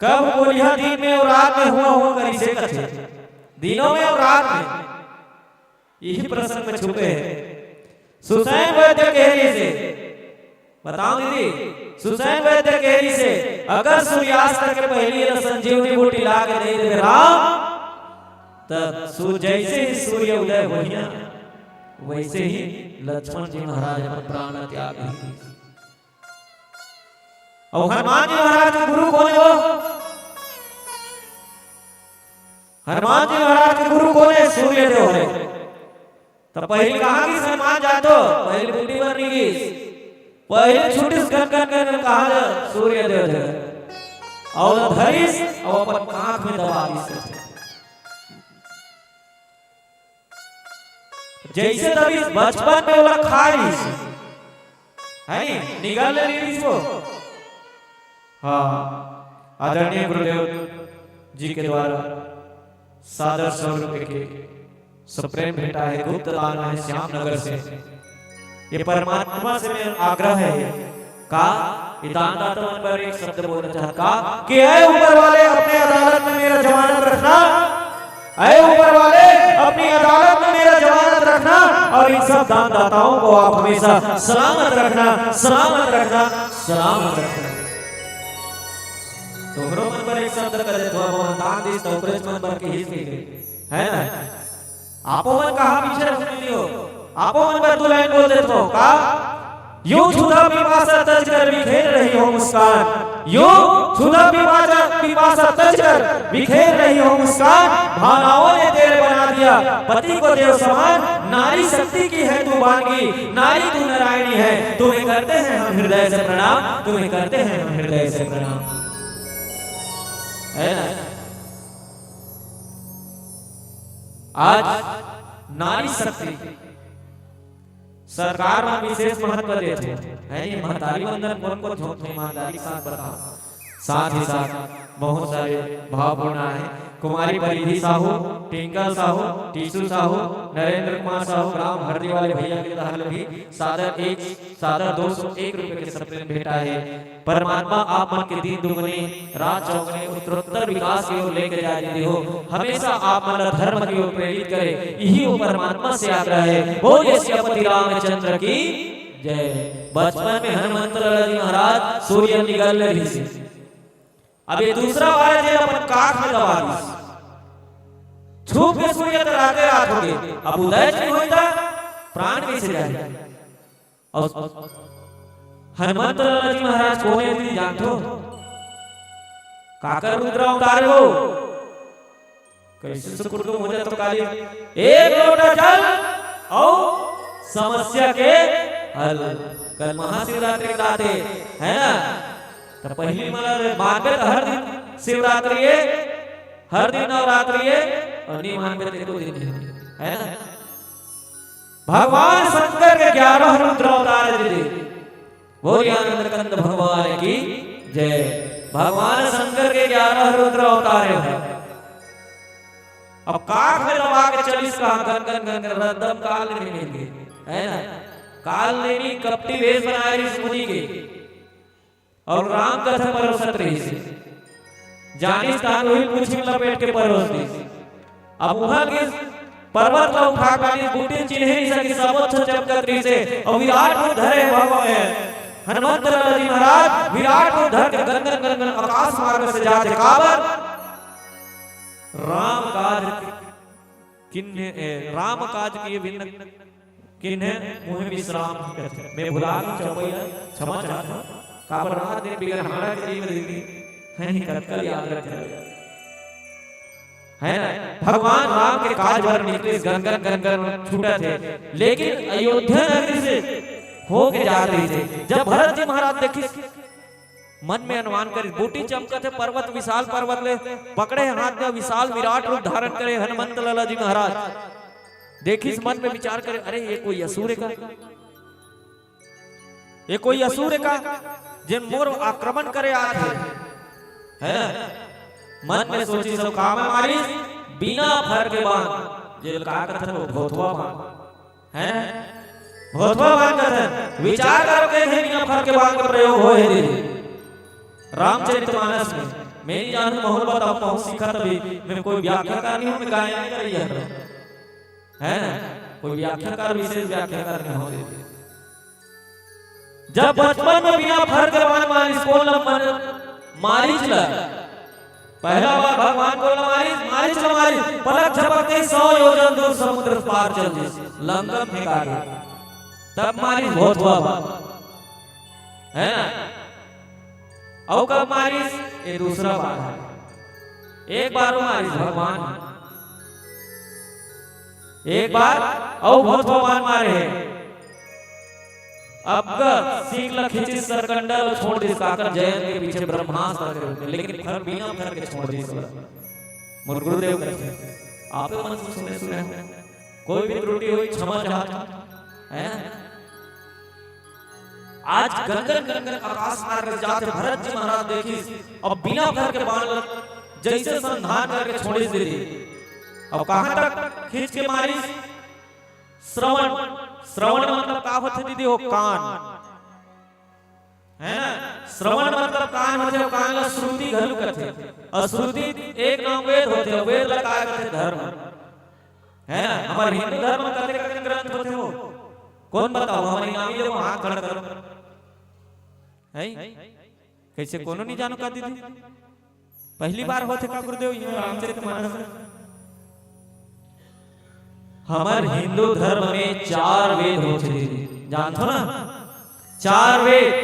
कब कोलिहा दिन में अउ रात में हुआ हुआ करिसे कथे? दिनों में अउ रात में? यही प्रसंग में छुपे हे। सुसैन वैद्य कहे रहिसे, बताओ दीदी, सुसैन वैद्य कहे रहिसे, अगर सूर्यास्त के पहली ये संजीवनी बूटी ला के नहीं देवे राम, तब सू-, जैसे ही सूर्य उदय होही ना, वैसे ही लक्ष्मण जी महाराज अपन प्राण त्याग दिही। अउ हनुमान जी महाराज के गुरु कौन हे वो? हनुमान जी महाराज के गुरु कौन हे? सूर्य देव हे। त पहली कहाँ गिस हनुमान जातो? पहली बूटी बर नहीं गिस। पहली छुटिस गन गन गन गन कहाँ जा? सूर्य देव जगह। अउ धरिस, अउ अपन कांख में दबा दिस। जैसे तभी बचपन में ओला खा लिस, है नी? निगल ले लिस वो। हाँ, आदरणीय गुरुदेव जी के द्वारा सादर सौ रुपए के सप्रेम भेंटा हे, गुप्त दान हे श्याम नगर से। ये परमात्मा से मेरा आग्रह हे, का ये दानदाता मन बर एक शब्द बोलना चाहत का कि ऐ ऊपर वाले, अपनी अदालत में मेरा जमानत रखना, ऐ ऊपर वाले, अपनी अदालत में मेरा जमानत रखना और इन सब दानदाताओं को आप हमेशा सलामत रखना, सलामत रखना, सलामत रखना। तोहरो मन बर एक शब्द कर देथो, अब दान दिस तो ओकरेच मन बर के हित के, है ना? आपो मन कहाँ पीछे रह सकती हो? आपो मन बर दो लाइन बोल देथो का? यूं क्षुधा पिपासा तज कर बिखेर रही हो मुस्कान, यूं क्षुधा पिपासा, पिपासा तज कर बिखेर रही हो मुस्कान। भावनाओं ने तेरे बना दिया पति को देव समान। नारी शक्ति की है तू बानगी, नारी तू नारायणी है। तुम्हें करते हैं हम हृदय से प्रणाम, तुम्हें करते हैं हम हृदय से प्रणाम। है ना? आज नारी शक्ति सरकार मन विशेष महत्व देथे, है नी? महतारी वंदन कोन कोन झोंकथे, ईमानदारी के साथ बताओ। साथ ही साथ बहुत सारे भावपूर्ण आए, कुमारी परिधि साहू, टिंकल साहू, टीसू साहू, नरेंद्र कुमार साहू, ग्राम हरदी वाले भैया के दहल भी सादर एक, सादर दो सौ एक रुपए के सप्रेम भेंटा हे। परमात्मा आप मन के दिन दुगुने, रात चौगुने, उत्तरोत्तर विकास की ओर लेके जाए दीदी हो। हमेशा आप मन ला धर्म की ओर प्रेरित करे, यही वो परमात्मा से आग्रह हे। बोलिए सियापति रामचंद्र की जय। बचपन में हनुमंत लाला जी महाराज सूर्य निगल रहिसे। अब ये दूसरा वाला जेला अपन काख में दबा दिस। छुप के सूर्य तो राते रात हो गए, अब उदय नहीं होता, प्राण कैसे जाए? अउ हनुमंत लाला जी महाराज कोन हे दीदी जानथो? काकर रुद्र अवतार हो? कैसे सुकुटुम हो जाए तो काली एक लोटा जल अउ समस्या के हल। कल महाशिवरात्रि के रात हे, है ना? तो पहली मला मानबे तो हर दिन शिवरात्रि हे, हर दिन नवरात्रि हे, अउ नहीं मानबे तो एको दिन नहीं, है ना? भगवान शंकर के ग्यारह रुद्र अवतार हे दीदी। बोलिए आनंद कंद भगवान की जय। भगवान शंकर के ग्यारह रुद्र अवतार हे। अब काख में दबा के चलिस कहाँ, गन गन गन गन, रद्दम काल नेमी मिल गे, है ना? काल नेमी कपटी वेश बनाए रहिस मुनि के। अउ राम कथा परोसत रहिस। जानिस तान वही पूछी में लपेट के परोस दिस। अब उहाँ के पर्वत ला उठा के आनिस, बूटी ल चिन्हे नहीं सकिस, सबो अच्छा चमकत रहिसे। अउ विराट रूप धरे भगवान हे। हनुमंत लाला जी महाराज विराट रूप धर के गन गन गन गन आकाश मार्ग से जाथे। काबर? राम काज किन्हे, ए, राम काज किए बिन किन्हे मुहे विश्राम कथे। मैं भुला गई चौपई ला, क्षमा चाहत हूँ। काबर रात दिन बिगर हाड़ा के जीव दीदी है ही कतका याद रखे। है ना? भगवान राम के काज बर निकलिस, गनगन गनगन छूटत हे, लेकिन अयोध्या नगरी से होके जात रहिस हे। जब भरत जी महाराज देखिस, मन में अनुमान करिस, बूटी चमकत हे, पर्वत, विशाल पर्वत ले पकड़े हाथ में, विशाल विराट रूप धारण करे हनुमंत लाला जी महाराज। देखिस, मन में विचार करे, "अरे, ये कोई असुर हे का? ये कोई असुर हे का, जेन मोर आक्रमण करे आत हे?" है ना? मन में सोचिस, सब काम मारिस, बिना फर के बाण, जेला का कथन, वो भोथवा बाण। हैं? भोथवा बाण कथन। विचार करो, कहे बिना फर के बाण के प्रयोग होय हे दीदी। रामचरितमानस में, मैं नहीं जानू, महूँ बताऊँ, महूँ सीखा तभी, मैं कोई व्याख्याकार नहीं हूँ, मैं गायन नहीं करी है। हैं? कोई व्याख्याकार, विशेष व्याख्याकार नहीं हूँ दीदी। जब बचपन में बिना फर के बाण मारिस, कोन ला मन-, मारीच ला। पहला बार भगवान कोन ला मारिस, मारीच ला मारिस। पलक झपकते सौ योजन दूर समुद्र पार चल दिस, लंका फेंका गे। तब मारिस भोथवा बाण, है ना? अउ कब मारिस? ये दूसरा बार हे। एक बार वो मारिस भगवान, एक बार अउ भोथवा बाण मारे हे। अब ग सींग ला खींचिस सरकंडा ला छोड़ दिस, काकर जयंत के पीछे ब्रह्मास्त्र के रूप में, लेकिन फर बिना फर के छोड़ दिस। मोर गुरुदेव कथे, आपे मन से सुने सुने हो, कोई भी त्रुटि होही क्षमा चाहत हूँ, है ना? आज गनगन गनगन आकाश मार्ग जात हे, भरत जी महाराज देखिस, अब बिना फर के बाण ला जैसे संधान करके छोड़िस दीदी। अब कहाँ तक खींच के मारिस? श्रवण, श्रवण मतलब का होथे दीदी? हो कान, है ना? श्रवण मतलब कान होथे, अउ कान ला श्रुति घलो कथे। अउ श्रुति एक नाम वेद होथे, अउ वेद ला का कथे? धर्म, है ना? हमर हिंदू धर्म में कतेक अकन ग्रंथ होथे हो? कोन बताओ, हमर इनामी लोग हाथ खड़ा करो। हैं? कैसे कोनो नहीं जानो का दीदी? पहली बार होथे का गुरुदेव, ये रामचरित मानस? हमर हिंदू धर्म में चार वेद होथे दीदी, जानथो ना? चार वेद,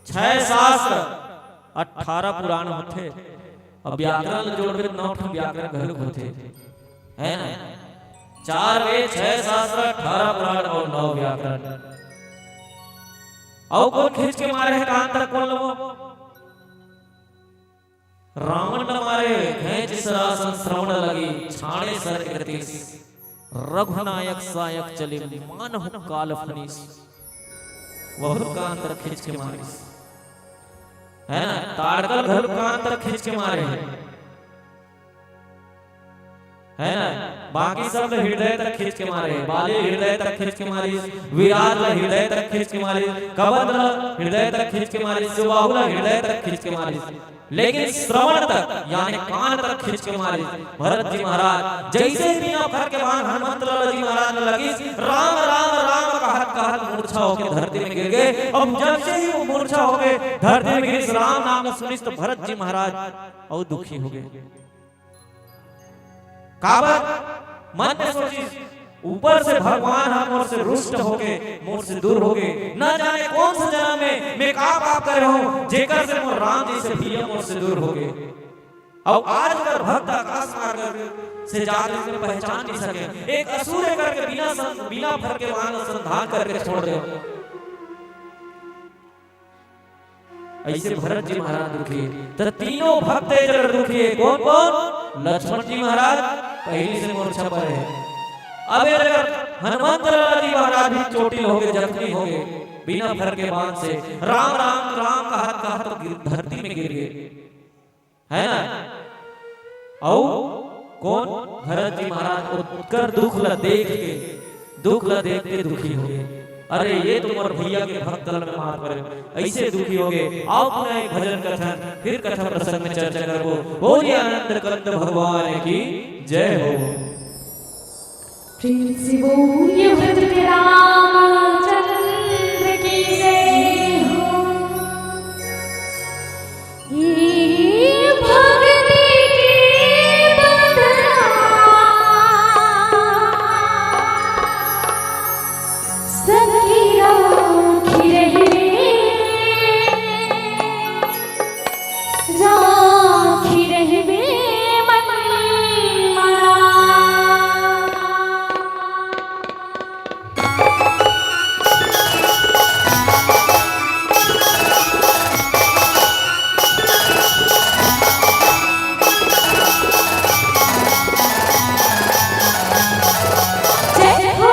छह शास्त्र, अठारह पुराण होथे। अब व्याकरण ल जोड़बे त नौ ठन व्याकरण घलोक होथे, है ना? चार वेद, छह शास्त्र, अठारह पुराण अउ नौ व्याकरण। अउ कोन खींच के मारे हे कान तक, कोन लबो? रावण न मारे, खेंच सरासन श्रवण लगी, छाड़े सर इकतीस। रघुनायक सायक चले, मानहु काल फनीस। वहु कान तक खींच के मारिस, है ना? ताड़कल घलो कान तक खींच के मारे हे, है ना? बाकी सब ल हृदय तक खींच के मारे हे। बाली हृदय तक खींच के मारिस, विराट ल हृदय तक खींच के मारिस, कबंध ल हृदय तक खींच के मारिस, सुबाहु ल हृदय तक खींच के मारिस। लेकिन श्रवण तक, यानी कान तक खींच के मारिस भरत जी महाराज। जैसे ही बिना फर के बाण हनुमंत लाला जी महाराज में लगिस, "राम, राम, राम" कहत, कहत मूर्छा होके धरती में गिर गे। अब जब से ही वो मूर्छा होके धरती में गिरिस, राम नाम सुनिस, तो भरत जी महाराज अउ दुखी हो गे। काबर? मन में सोचिस, ऊपर से भगवान ह मोर से रुष्ट होगे, मोर से दूर होगे, न जाने कौन से जन्म में मैं का पाप करे हूँ, जेकर से मोर राम जैसे भैया मोर से दूर होगे। अउ आज अगर भक्त आकाश मार्ग से जात रहिस, पहचान नहीं सके, एक असुर करके बिना सं-, बिना फर के वहां संधान करके छोड़ दे। ऐसे भरत जी महाराज दुखी हे। त तीनों भक्त ए जगह दुखी हे। कौन कौन? लक्ष्मण जी महाराज पहली से मूर्छा पर हे। अब ए जगह हनुमंत लाला जी महाराज भी चोटिल होगे, जख्मी होगे, बिना फर के बाण से राम राम राम कहत कहत तो गिर-, धरती में गिर गे, है ना? अउ कौन? भरत जी महाराज ओकर दुख ला देख के, दुख ला देख के दुखी होगे। अरे, ये तो मोर भैया के भक्त दल में मार परे, ऐसे दुखी होगे। आओ पुनः एक भजन कथन, फिर कथा प्रसंग में चर्चा करबो। बोलिए आनंद कंद भगवान की जय हो। प्रेम से बोलिए भक्त रामचंद्र की जय हो। ये भक्ति के बंधना सखी राखी रहिबे, राखी रहिबे मन मना। जय हो।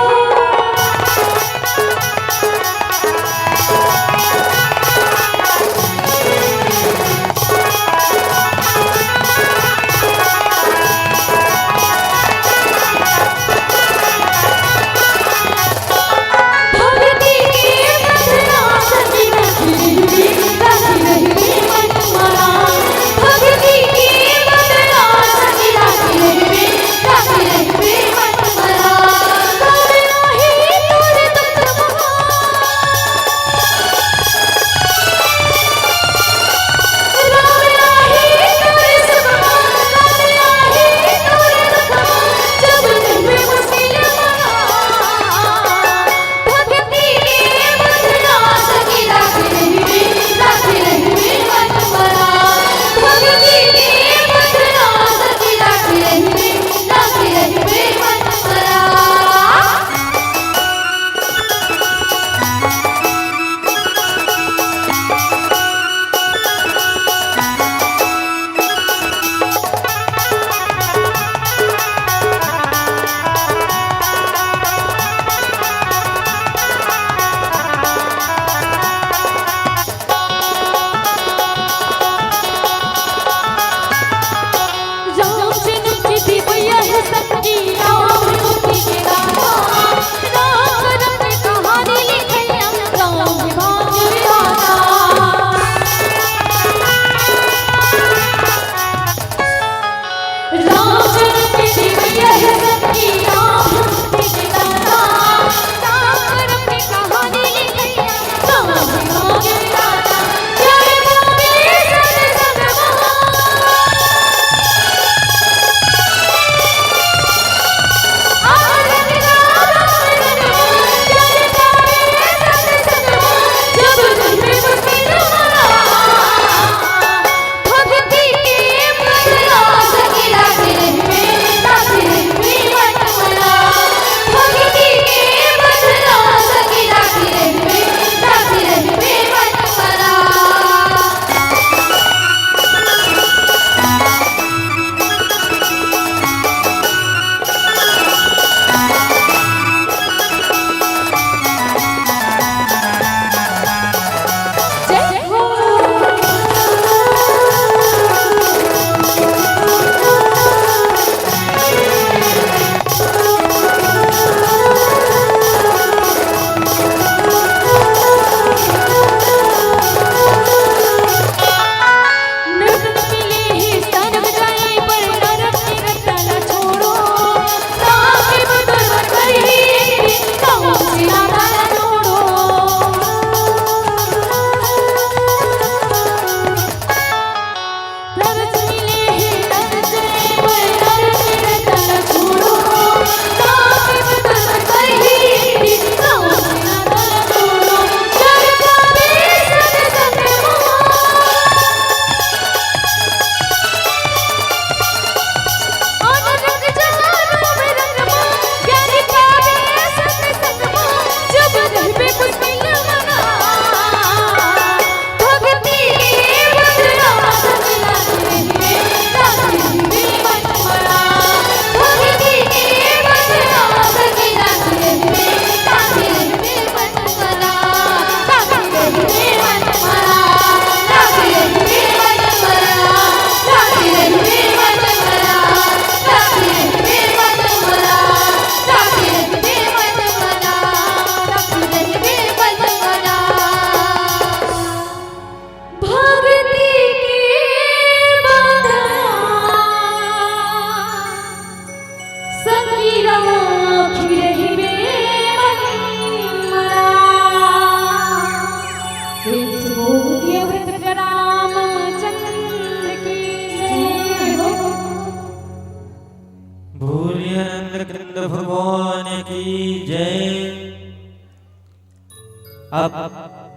अब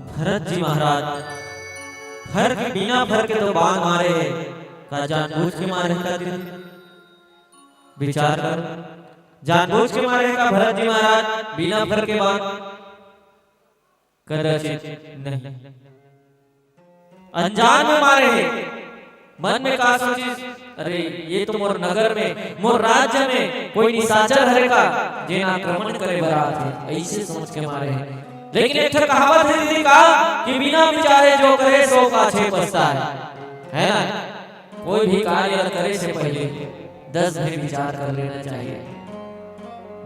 भरत जी महाराज फर के, बिना फर के तो बाण मारे हे, का जानबूझ के मारे हे का दीदी? विचार कर, जानबूझ के मारे हे का भरत जी महाराज बिना फर के बाण? कदाचित नहीं, अनजान में मारे हे। मन में का सोचिस, अरे ये तो मोर नगर में, मोर राज्य में कोई निशाचर हरे का, जेन आक्रमण करे बर आथे, ऐसे सोच के मारे हे। लेकिन एक ठो कहावत हे दीदी का, कि बिना विचारे जो करे सो पाछे पछताए, है ना? कोई भी कार्य करे से पहले दस भी विचार कर लेना चाहिए।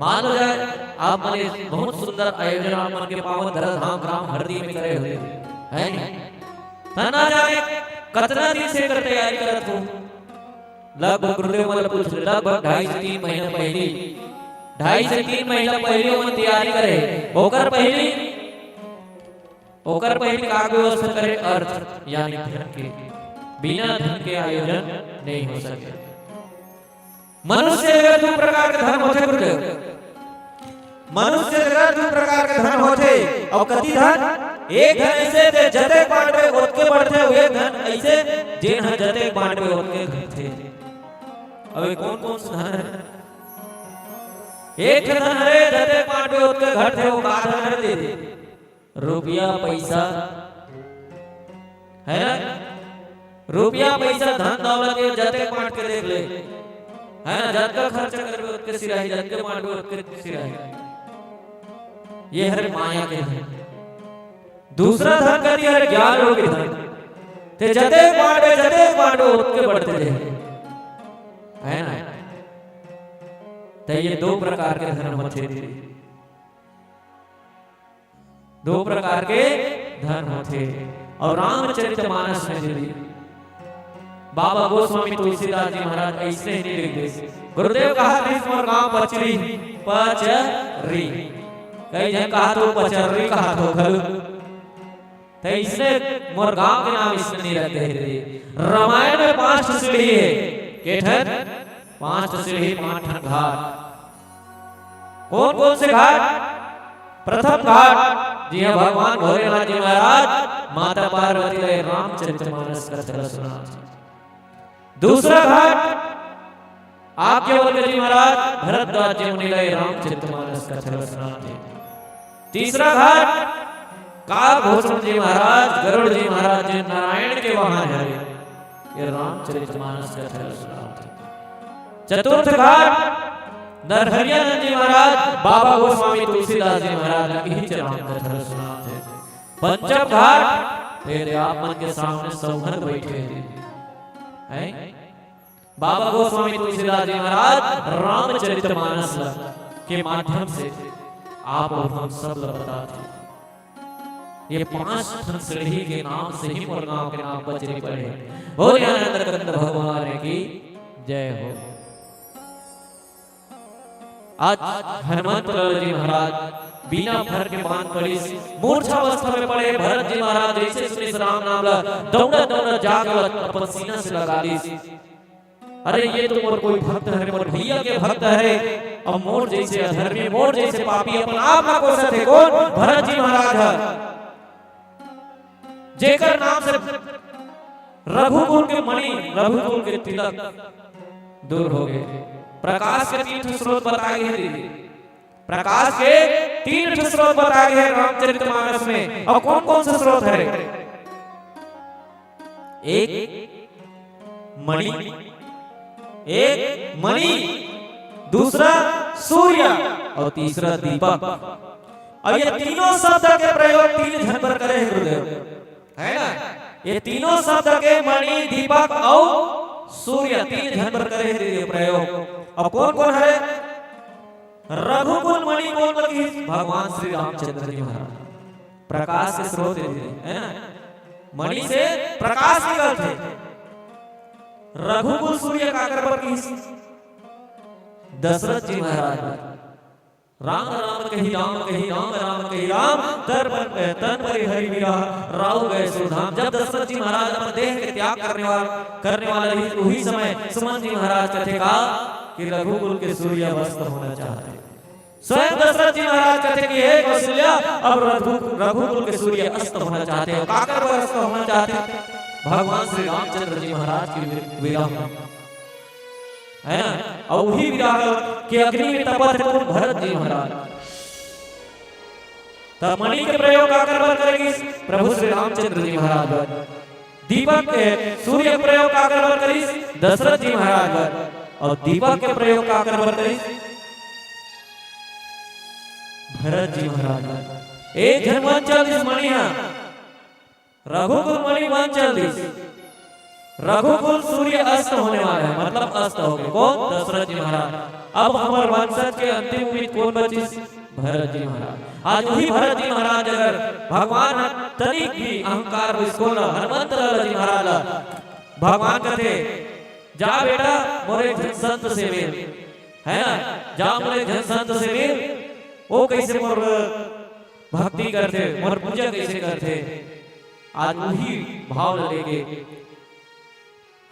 मान लो जाए, आप मन बहुत सुंदर आयोजन आप मन के पावन धरा धाम ग्राम हरदी में करे होते, है नहीं? त ना जाने कतना दिन से एकर तैयारी करत हो। लगभग गुरुदेव मन ल पूछ ले, लगभग ढाई से तीन महीना पहली, ढाई से तीन महीना पहली ओमन तैयारी करे। ओकर पहली, ओकर पहली का व्यवस्था करे? अर्थ यानी धन के। बिना धन के आयोजन नहीं हो सके। मनुष्य जगत दू प्रकार के धन होथे गुरुदेव। मनुष्य जगत दू प्रकार के धन होथे। अउ कति धन? एक धन ऐसे ते जतेक बांटबे ओतके बढ़थे, अउ एक धन ऐसे जेन ह जतेक बांटबे ओतके घटथे। अबे कौन कौन से धन हे? एक धन हरे जतेक बांटबे ओतके घटथे, वो का धन हरे दीदी? रुपया पैसा, है ना? रुपया पैसा धन दौलत ये जतेक बांट के देख ले, है ना? जतका खर्च करबे ओतके सिराही, जतके बांटबे ओतके सिराही। ये हरे माया के धन। दूसरा धन कति हरे? ज्ञान रूपी धन। ते जतेक बांटबे, जतेक बांटबे ओतके बढ़ते जाही, है ना? ते ये दो प्रकार के धन होथे। दो प्रकार के धन होथे। अउ रामचरित मानस में दीदी बाबा गोस्वामी तुलसीदास जी महाराज ऐसे ही लिख दे, गुरुदेव कहा थे, मोर गांव पचरी, पचरी, कई झन कहा तो पचर्री कहा तो घल, तो इसने मोर गांव के नाम इसने नहीं रख दे थे। रामायण में पांच सीढ़ी है, के ठन? पांच सीढ़ी, पांच ठन घाट। कौन कौन से घाट? प्रथम घाट जी हाँ, भगवान भोलेनाथ जी महाराज माता पार्वती ला रामचरितमानस कथा सुनाथे। दूसरा घाट आज्ञवल्क्य जी महाराज भरद्वाज जी मुनि ला रामचरितमानस कथा सुनाथे। तीसरा घाट काकभूषण जी महाराज, गरुड़ जी महाराज जी नारायण के वाहन हरे, ये रामचरितमानस कथा सुनाथे। चतुर्थ घाट नरहरियानंद जी महाराज, बाबा गोस्वामी तुलसीदास जी महाराज इही च राम कथा सुनाथे। पंचम घाट फिर आप मन के सामने सौंहत बैठे हैं, हैं? बाबा गोस्वामी तुलसीदास जी महाराज रामचरितमानस के माध्यम से आप और हम सब ला बताथे। ये पांच ठन सीढ़ी के नाम से ही मोर गांव के नाम पचरी पड़े। बोले आनंद कंद भगवान की जय हो। आज हनुमंत लाल जी महाराज बिना फर के बांध पड़िस, मूर्छावस्था में पड़े। भरत जी महाराज जैसे सुनिस राम नाम ला, दौड़ा दौड़ा जाके अपन सीना से लगा लिस। अरे ये तो मोर कोई भक्त हरे, मोर भैया के भक्त हरे, अउ मोर जैसे अधर्मी, मोर जैसे पापी अपन आप ला कोसत हे कौन? भरत जी महाराज ह, जेकर नाम से रघुकुल के मणि, रघुकुल के तिलक दूर हो गए। प्रकाश के तीन ठो स्रोत बताए गए हैं दीदी। प्रकाश के तीन ठो स्रोत बताए गए हैं रामचरितमानस में। अउ कौन कौन से स्रोत है? एक मणि, एक मणि, दूसरा सूर्य अउ तीसरा दीपक। अउ ये तीनों शब्द के प्रयोग तीन झन पर करे हैं गुरुदेव, है ना? ये तीनों शब्द के मणि, दीपक अउ सूर्य तीन झन पर करे हैं दीदी प्रयोग। अउ कौन कौन हरे? रघुकुल मणि कौन ल किहिस? भगवान श्री रामचंद्र जी महाराज। प्रकाश के स्रोत है, है ना? मणि से प्रकाश निकलथे। रघुकुल सूर्य काकर बर किहिस? दशरथ जी महाराज। राम राम कही राम कही राम राम कही राम, तर पर तन पर हरि विरह, राहु गए सुरधाम। जब दशरथ जी महाराज अपन देह के त्याग करने वाला, करने वाला रही, उही समय सुमन जी महाराज कथे का कि रघुकुल के सूर्य अस्त होना चाहते। स्वयं दशरथ जी महाराज कथे कि हे कौशल्या, अब रघु-, रघुकुल के सूर्य अस्त होना चाहथे। अउ काकर बर अस्त होना चाहथे? भगवान श्री रामचंद्र जी महाराज के वि-, विरह में, है ना? अउ उही विरह के अग्नि में तपत हे कोन? भरत जी महाराज। त मणि के प्रयोग काकर बर करे गिस? प्रभु श्री रामचंद्र जी महाराज बर। दीपक के, सूर्य के प्रयोग काकर बर करिस? दशरथ जी महाराज बर। अउ दीपक के प्रयोग काकर बर करिस? भरत जी महाराज बर। एक झन मन चल दिस मणि हा, रघुकुल मणि मन चल दिस। रघुकुल सूर्य अस्त होने वाला है, मतलब अस्त हो गए। कोन? दशरथ जी महाराज। अब हमर वंशज के अंतिम उम्मीद कोन बचिस? भरत जी महाराज। आज उही भरत जी महाराज अगर भगवान ह तनिक भी अहंकार हो इसको न, हनुमंत लाला जी महाराज ला भगवान कथे, "जा बेटा, मोर एक झन संत से मिल, है ना, जा मोर एक झन संत से मिल, वो कैसे मोर भक्ति करथे, मोर पूजा कैसे करथे।" आज उही भाव ल लेके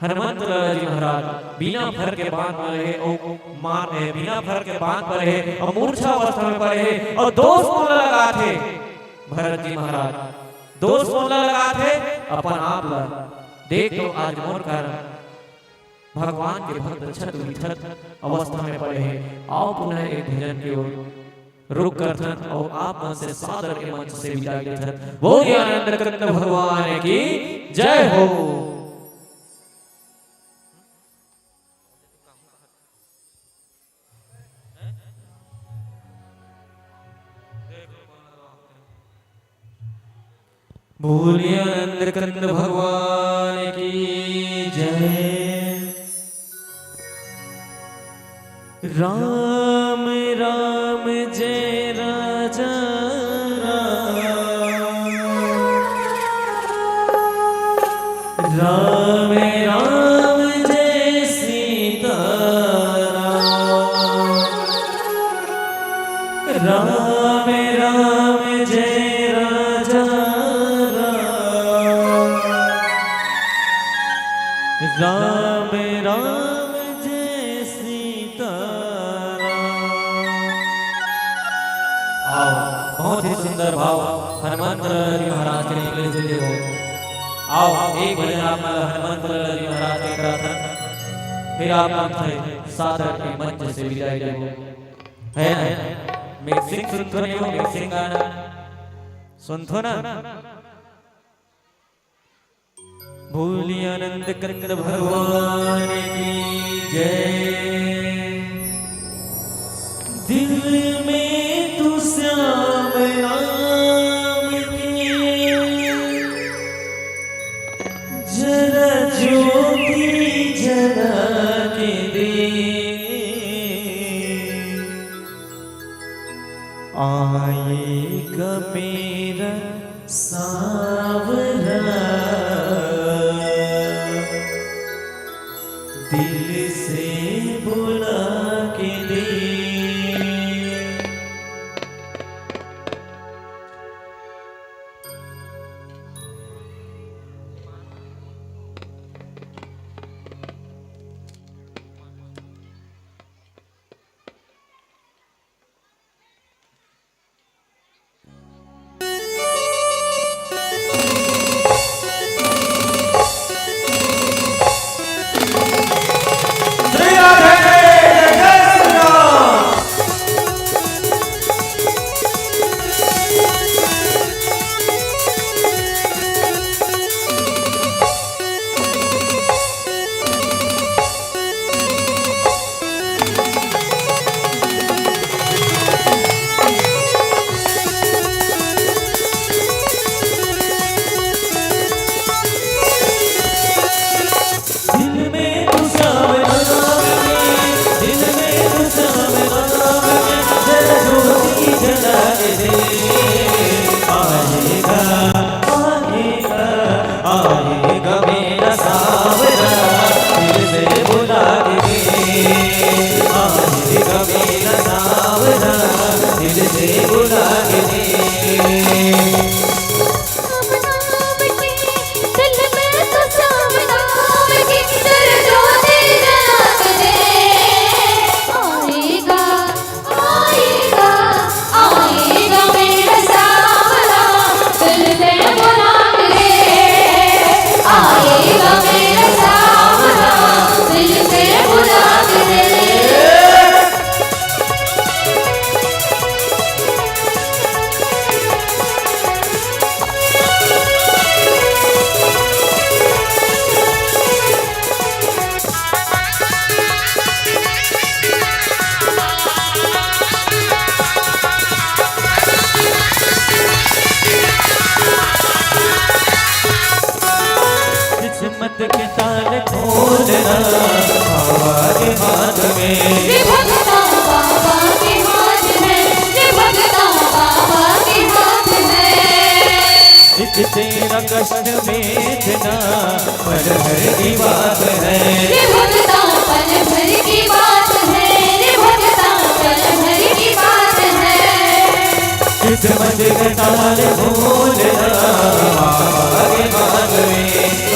हनुमंत लाला जी महाराज बिना फर के बांध परे हे, अउ मार, ए, बिना फर के बांध परे हे, अउ मूर्छा अवस्था में परे हे, अउ दोष मोला लगाथे भरत जी महाराज, दोष मोला लगाथे अपन आप ला। देख तो आज मोर कारण भगवान के भक्त क्षत विक्षत अवस्था में परे हे। आओ पुनः एक भजन के ओर रुख करथन अउ आप मन से सादर के मंच से विदाई लेथन। बोलिए आनंद कंद भगवान की जय हो। बोलिए आनंद कंद भगवान की जय। राम राम जय राजा राम। राम राम जय सीता राम। राम राम जय राजा राम। राम राम जय सीता राम। आओ, बहुत ही सुंदर भाव हनुमंत लाला जी महाराज के निकले से देखो। आओ, एक भजन आप मन ला हनुमंत लाला जी महाराज के कराथन, फिर आप मन थे सादर के मंच से विदाई लेबो। है ना? मिक्सिंग सुनथो नहीं हो, मिक्सिंग गाना सुनथो ना? बोलिए आनंद कंद भगवान की जय। दिल में तू श्याम राम के जरा ज्योति जला के दे। आएगा मेरा सांवरा, दिल से बुला के दे। तेरा कष्ट में इतना पल भर की बात है। रे भगता, पल भर की बात है, रे भगता, पल भर की बात है। किस्मत के ताले खोलना बाबा के हाथ में,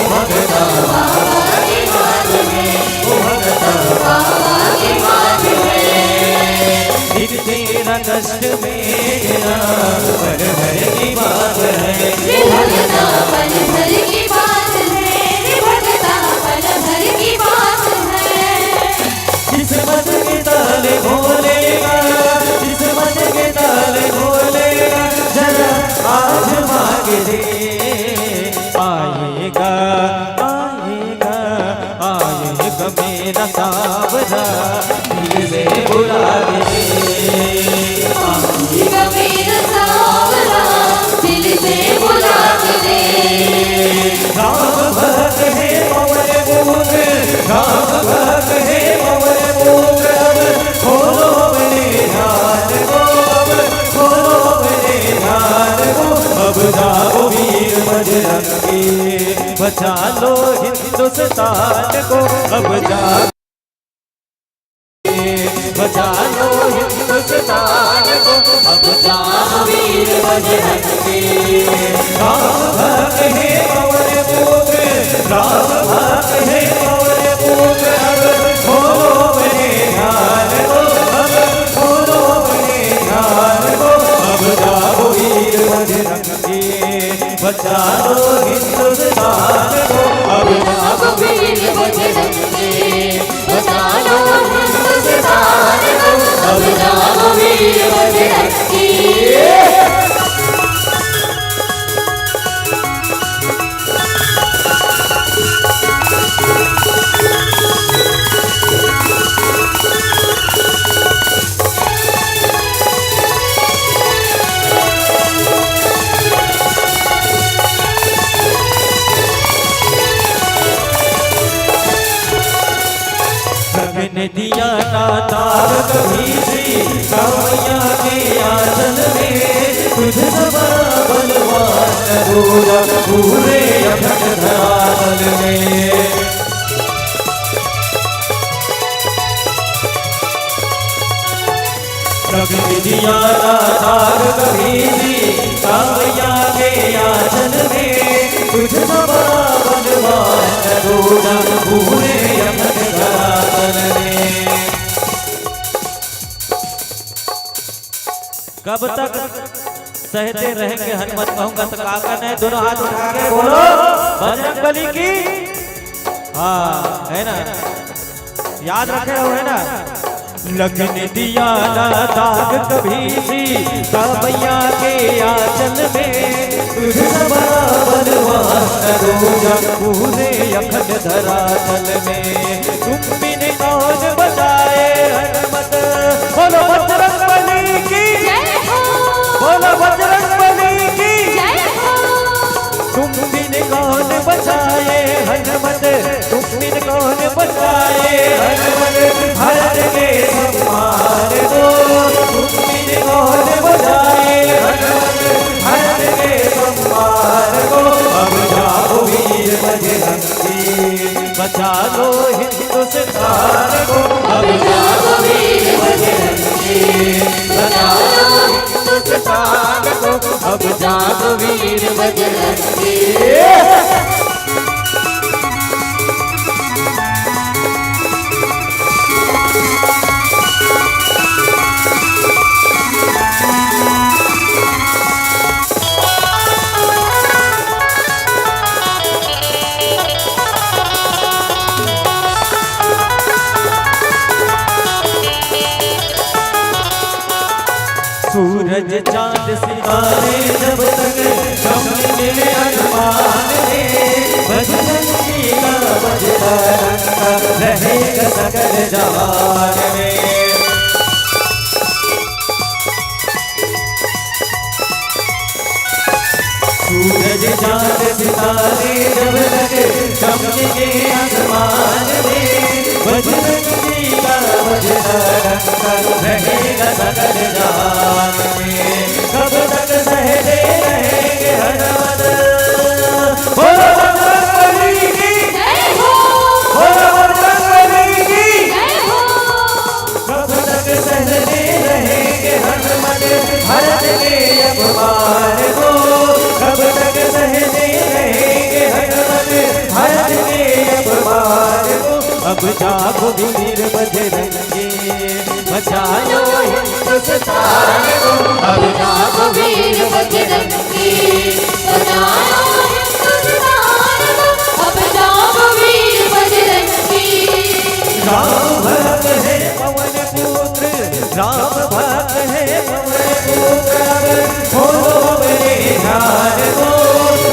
भगता बाबा के हाथ में, भगता बाबा के हाथ में। एक तेरा कष्ट में इतना पल भर की बात है। रे भगता, पल भर की बात है, रे भगता, पल भर की बात है। किस्मत के ताले खोलेगा, किस्मत के ताले खोलेगा, जरा आजमा के दे। आएगा, आएगा, आएगा मेरा सावरा, दिल से बुला के। आएगा मेरा सावरा, दिल से बुला के। राम भक्त है पवन पुत्र, राम भक्त है पवन पुत्र, अब खोलो अपने ध्यान को, अब खोलो अपने ध्यान को। अब जाओ वीर बजरंगी, बचा लो हिंदुस्तान को, अब जाओ, बचा लो हिंदुस्तान को, अब जाओ वीर बजरंगी। राम भक्त है पवन पुत्र, राम भक्त है पवन पुत्र, अब खोलो अपने ध्यान को, अब खोलो अपने ध्यान को, अब जाओ वीर बजरंगी। बचा लो हिंदुस्तान को, अब जाओ वीर बजरंगी। बचा लो हिंदुस्तान को, अब जाओ वीर बजरंगी। गगन दिया ना तार कभी भी, कामैया के आंचल में तुझ सा बड़ा बलवान न दूजा पूरे अखंड धरातल में। कभी दिया ना दाग कभी भी, कामैया के आंचल में तुझ सा बड़ा बलवान न दूजा पूरे अखंड धरातल में। कब तक सहते रहेंगे हनुमत कहूंगा तो का करना है? दोनों हाथ उठा के बोलो, बजरंग बली की। हाँ, है ना, याद रखे हो, है ना? लगन दिया ना दाग कभी भी, कामैया के आंचल में तुझ सा बड़ा बलवान न दूजा पूरे अखंड धरातल में। तुम बिन कौन बचाए हनुमत, बोलो बजरंग बली की। जय हो। बोलो बजरंग बली की। जय हो। तुम बिन कौन बचाए हनुमत, तुम बिन कौन बचाए हनुमत, भारत के सम्मान को। तुम बिन कौन बचाए हनुमत, भारत के सम्मान को। अब जाओ वीर बजरंगी, बचा लो हिंदुस्तान को। अब जाओ वीर बजरंगी, बचा लो हिंदुस्तान को। अब जाओ वीर बजरंगी। सूरज चांद सितारे जब तक चमकेंगे आसमान में, बजरंगी का बजता डंका रहेगा सकल जहान में। सूरज चांद सितारे जब तक चमकेंगे आसमान में, बजरंगी का बजता डंका रहेगा सकल जहान में। कब तक सहते रहेंगे हनुमत, वीर बजरंगी, बचा लो हिंदुस्तान को। अब जागो वीर बजरंगी, बचा लो हिंदुस्तान को। अब जागो वीर बजरंगी। राम भक्त है पवन पुत्र, राम भक्त है पवन पुत्र। अब खोलो अपने ध्यान को,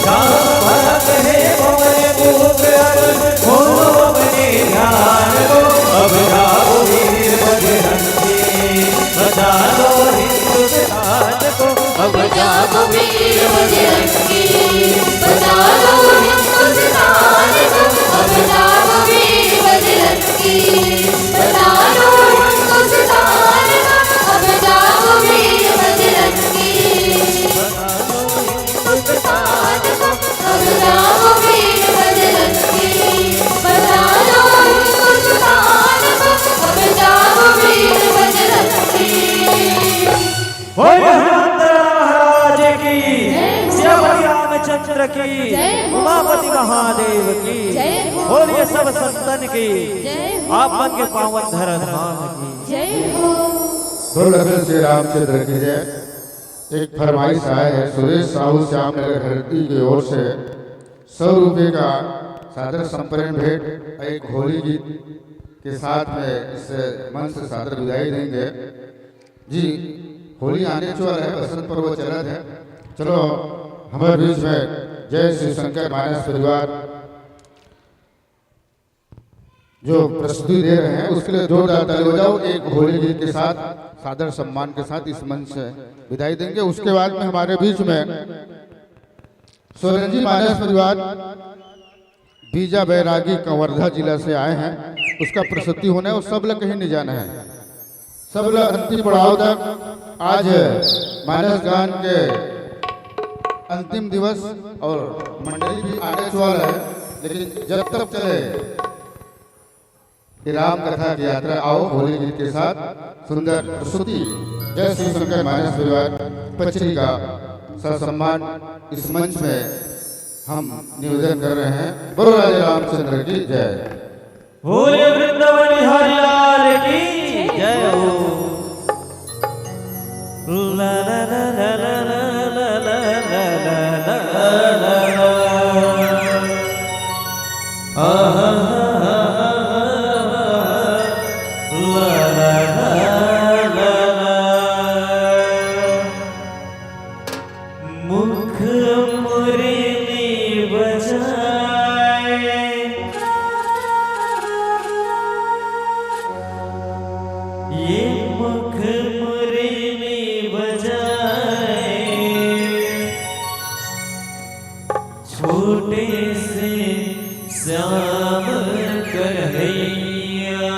राम भक्त है पवन पुत्र। अब खोलो अपने ध्यान को, अब जाओ वीर बजरंगी, बचा लो हिंदुस्तान को। अब जाओ वीर बजरंगी, बचा लो हिंदुस्तान को। अब जाओ वीर बजरंगी, बचा लो हिंदुस्तान को। अब जाओ वीर बजरंगी, बचा लो हिंदुस्तान को। अब जाओ वीर बजरंगी, बचा लो हिंदुस्तान को। अब जाओ वीर बजरंगी। बोल हनुमंत महाराज की, जय हो। सियापति रामचंद्र की, जय हो। उमापति महादेव की, जय हो। बोलिए सब संतन की, जय हो। आप मन के पावन धरा धाम की। जय हो। बोल अखिल श्री रामचंद्र की जय। एक फरमाइश आया है सुरेश साहू श्याम नगर हरदी की ओर से, सौ रुपये का सादर संपन्न भेंट, एक होली गीत के साथ में इस मंच से सादर विदाई देंगे। जी, होली आने वाला है, बसंत पर्व चलत है। चलो, हमारे बीच में जय शिव शंकर मानस परिवार जो प्रस्तुति दे रहे हैं, उसके लिए जोरदार ताली बजाओ। एक होली गीत के साथ, सादर सम्मान के साथ इस मंच से विदाई देंगे। उसके बाद में हमारे बीच में सोरंगी मानस परिवार बीजा बैरागी कवर्धा जिला से आए हैं, उसका प्रस्तुति होना है और सब लोग कहीं नहीं जाना है। सब लोग अंतिम पड़ाव तक। आज मानस गान के अंतिम दिवस और मंडली भी आने वाला है, लेकिन जब तक चले ये राम कथा की यात्रा, आओ होली गीत के साथ सुंदर प्रस्तुति। जय शिव शंकर मानस परिवार पचरी का ससम्मान इस मंच में हम निवेदन कर रहे हैं। बोलो राधे रामचंद्र की जय। बोलिए वृंदावन बिहारी लाल की जय हो। मुख मुरली बजाए, ये मुख मुरली बजाए, छोटे से श्याम कन्हैया।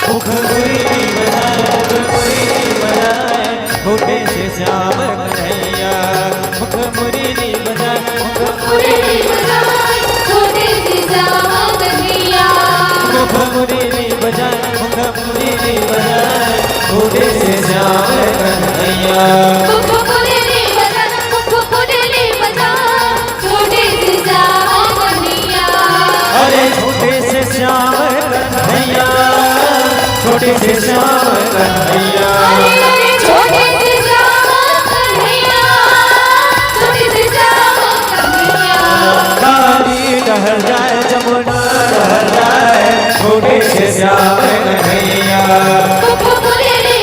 मुख मुरली बजाए, मुख मुरली बजाए, छोटे से श्याम कन्हैया। मुख मुरली बजाए, मुख मुरली बजाए, छोटे से श्याम कन्हैया। मुख मुरली बजाए, मुख मुरली बजाए, छोटे से श्याम कन्हैया। मुख मुरली बजाए, मुख मुरली बजाए, छोटे से श्याम कन्हैया। अरे छोटे से श्याम कन्हैया, छोटे से श्याम कन्हैया। अरे, अरे, छोटे से श्याम कन्हैया, छोटे से श्याम कन्हैया। काली टहल जाए, जमुना टहल जाए, छोटे से श्याम कन्हैया। मुख मुरली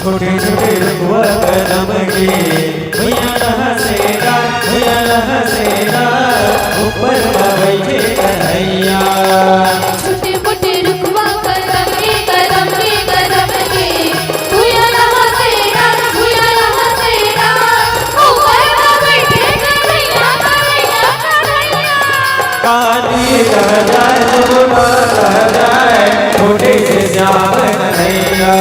छोटे छोटे रुखवा कदम के, भुइयां लहसेला, भुइयां लहसेला, ऊपर म बइठे कन्हैया। छोटे मोटे रुखवा कदम के, कदम के, कदम के, भुइयां लहसेला, भुइयां लहसेला, ऊपर म बइठे कन्हैया, कन्हैया, कन्हैया। काली रह जाए, जमुना रह जाए, छोटे से श्याम कन्हैया।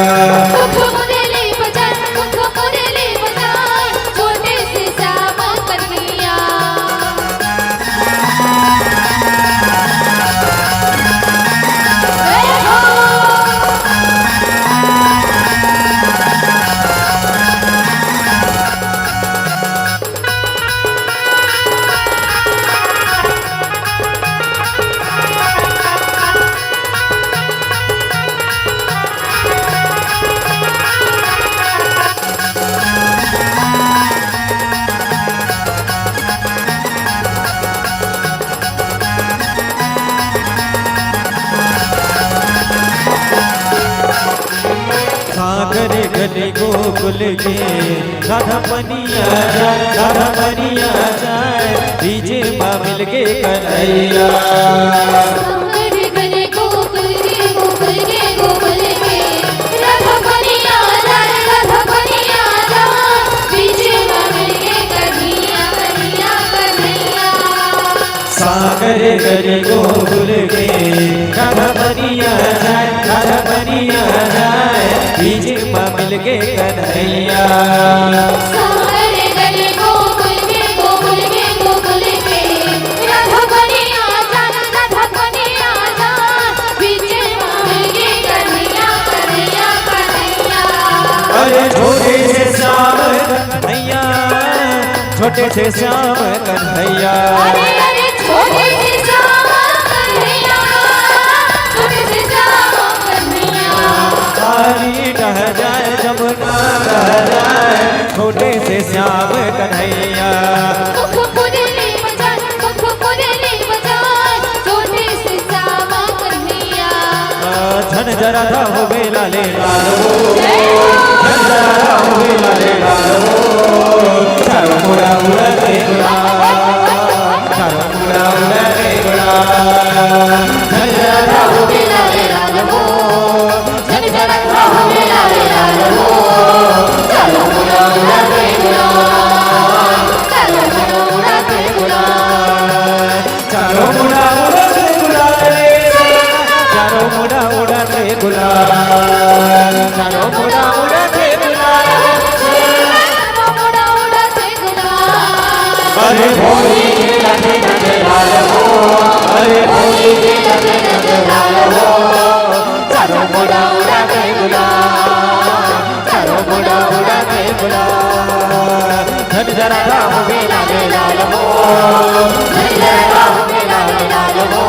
मुख मुरली बजाए, मुख मुरली बजाए, छोटे से श्याम कन्हैया। जय हो। सागर गली गोकुल के, राधा पनिया जाए, राधा पनिया जाए, बीच मा मिलगे कन्हैया। सागर गली गोकुल के, गोकुल के, गोकुल के, राधा पनिया जाए, राधा पनिया जाए, बीच मा मिलगे कन्हैया, कन्हैया, कन्हैया। सागर गली गोकुल के, राधा पनिया जाए, राधा पनिया जाए, बीच मा मिलगे कन्हैया। सागर गली गोकुल के, गोकुल के, गोकुल के, राधा पनिया जाए, राधा पनिया जाए, बीच मा मिलगे कन्हैया, कन्हैया, कन्हैया। अरे छोटे से श्याम कन्हैया, छोटे से श्याम कन्हैया। अरे, अरे, छोटे से श्याम कन्हैया, छोटे से श्याम कन्हैया। काली रह जाए, जमुना रह जाए, छोटे से श्याम कन्हैया। मुख मुरली बजाए, मुख मुरली बजाए, छोटे से श्याम कन्हैया। झन जरा धा होवे लाले लाल हो, जय हो। झन जरा धा होवे लाले लाल हो, चारों मुड़ा उड़ा के गुलाल, चारों मुड़ा उड़ा के गुलाल। झन जरा धा होवे लाले लाल हो, झन जरा धा होवे लाले लाल हो, चारों मुड़ा उड़ा के गुलाल, चारों मुड़ा उड़ा के गुलाल। चारों मुड़ा उड़त गुलाल रे, चारों मुड़ा उड़त गुलाल, चारों मुड़ा उड़त गुलाल। अरे भोली के लगे लगे लाल हो, अरे भोली के लगे लगे लाल हो, चारों मुड़ा उड़त गुलाल। चारों मुड़ा उड़ा के गुलाल, झन जरा धा होवे लाले लाल हो, झन जरा धा होवे लाले लाल हो।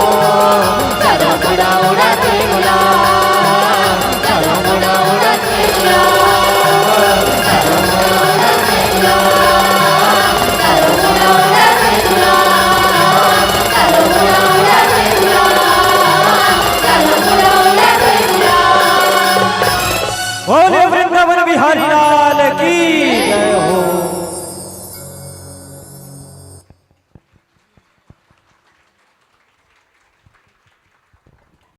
चारों मुड़ा उड़ा के गुलाल, चारों मुड़ा उड़ा के गुलाल, चारों मुड़ा उड़ा के गुलाल, चारों मुड़ा उड़ा के गुलाल, चारों मुड़ा उड़ा के गुलाल, चारों मुड़ा उड़ा के गुलाल। बोले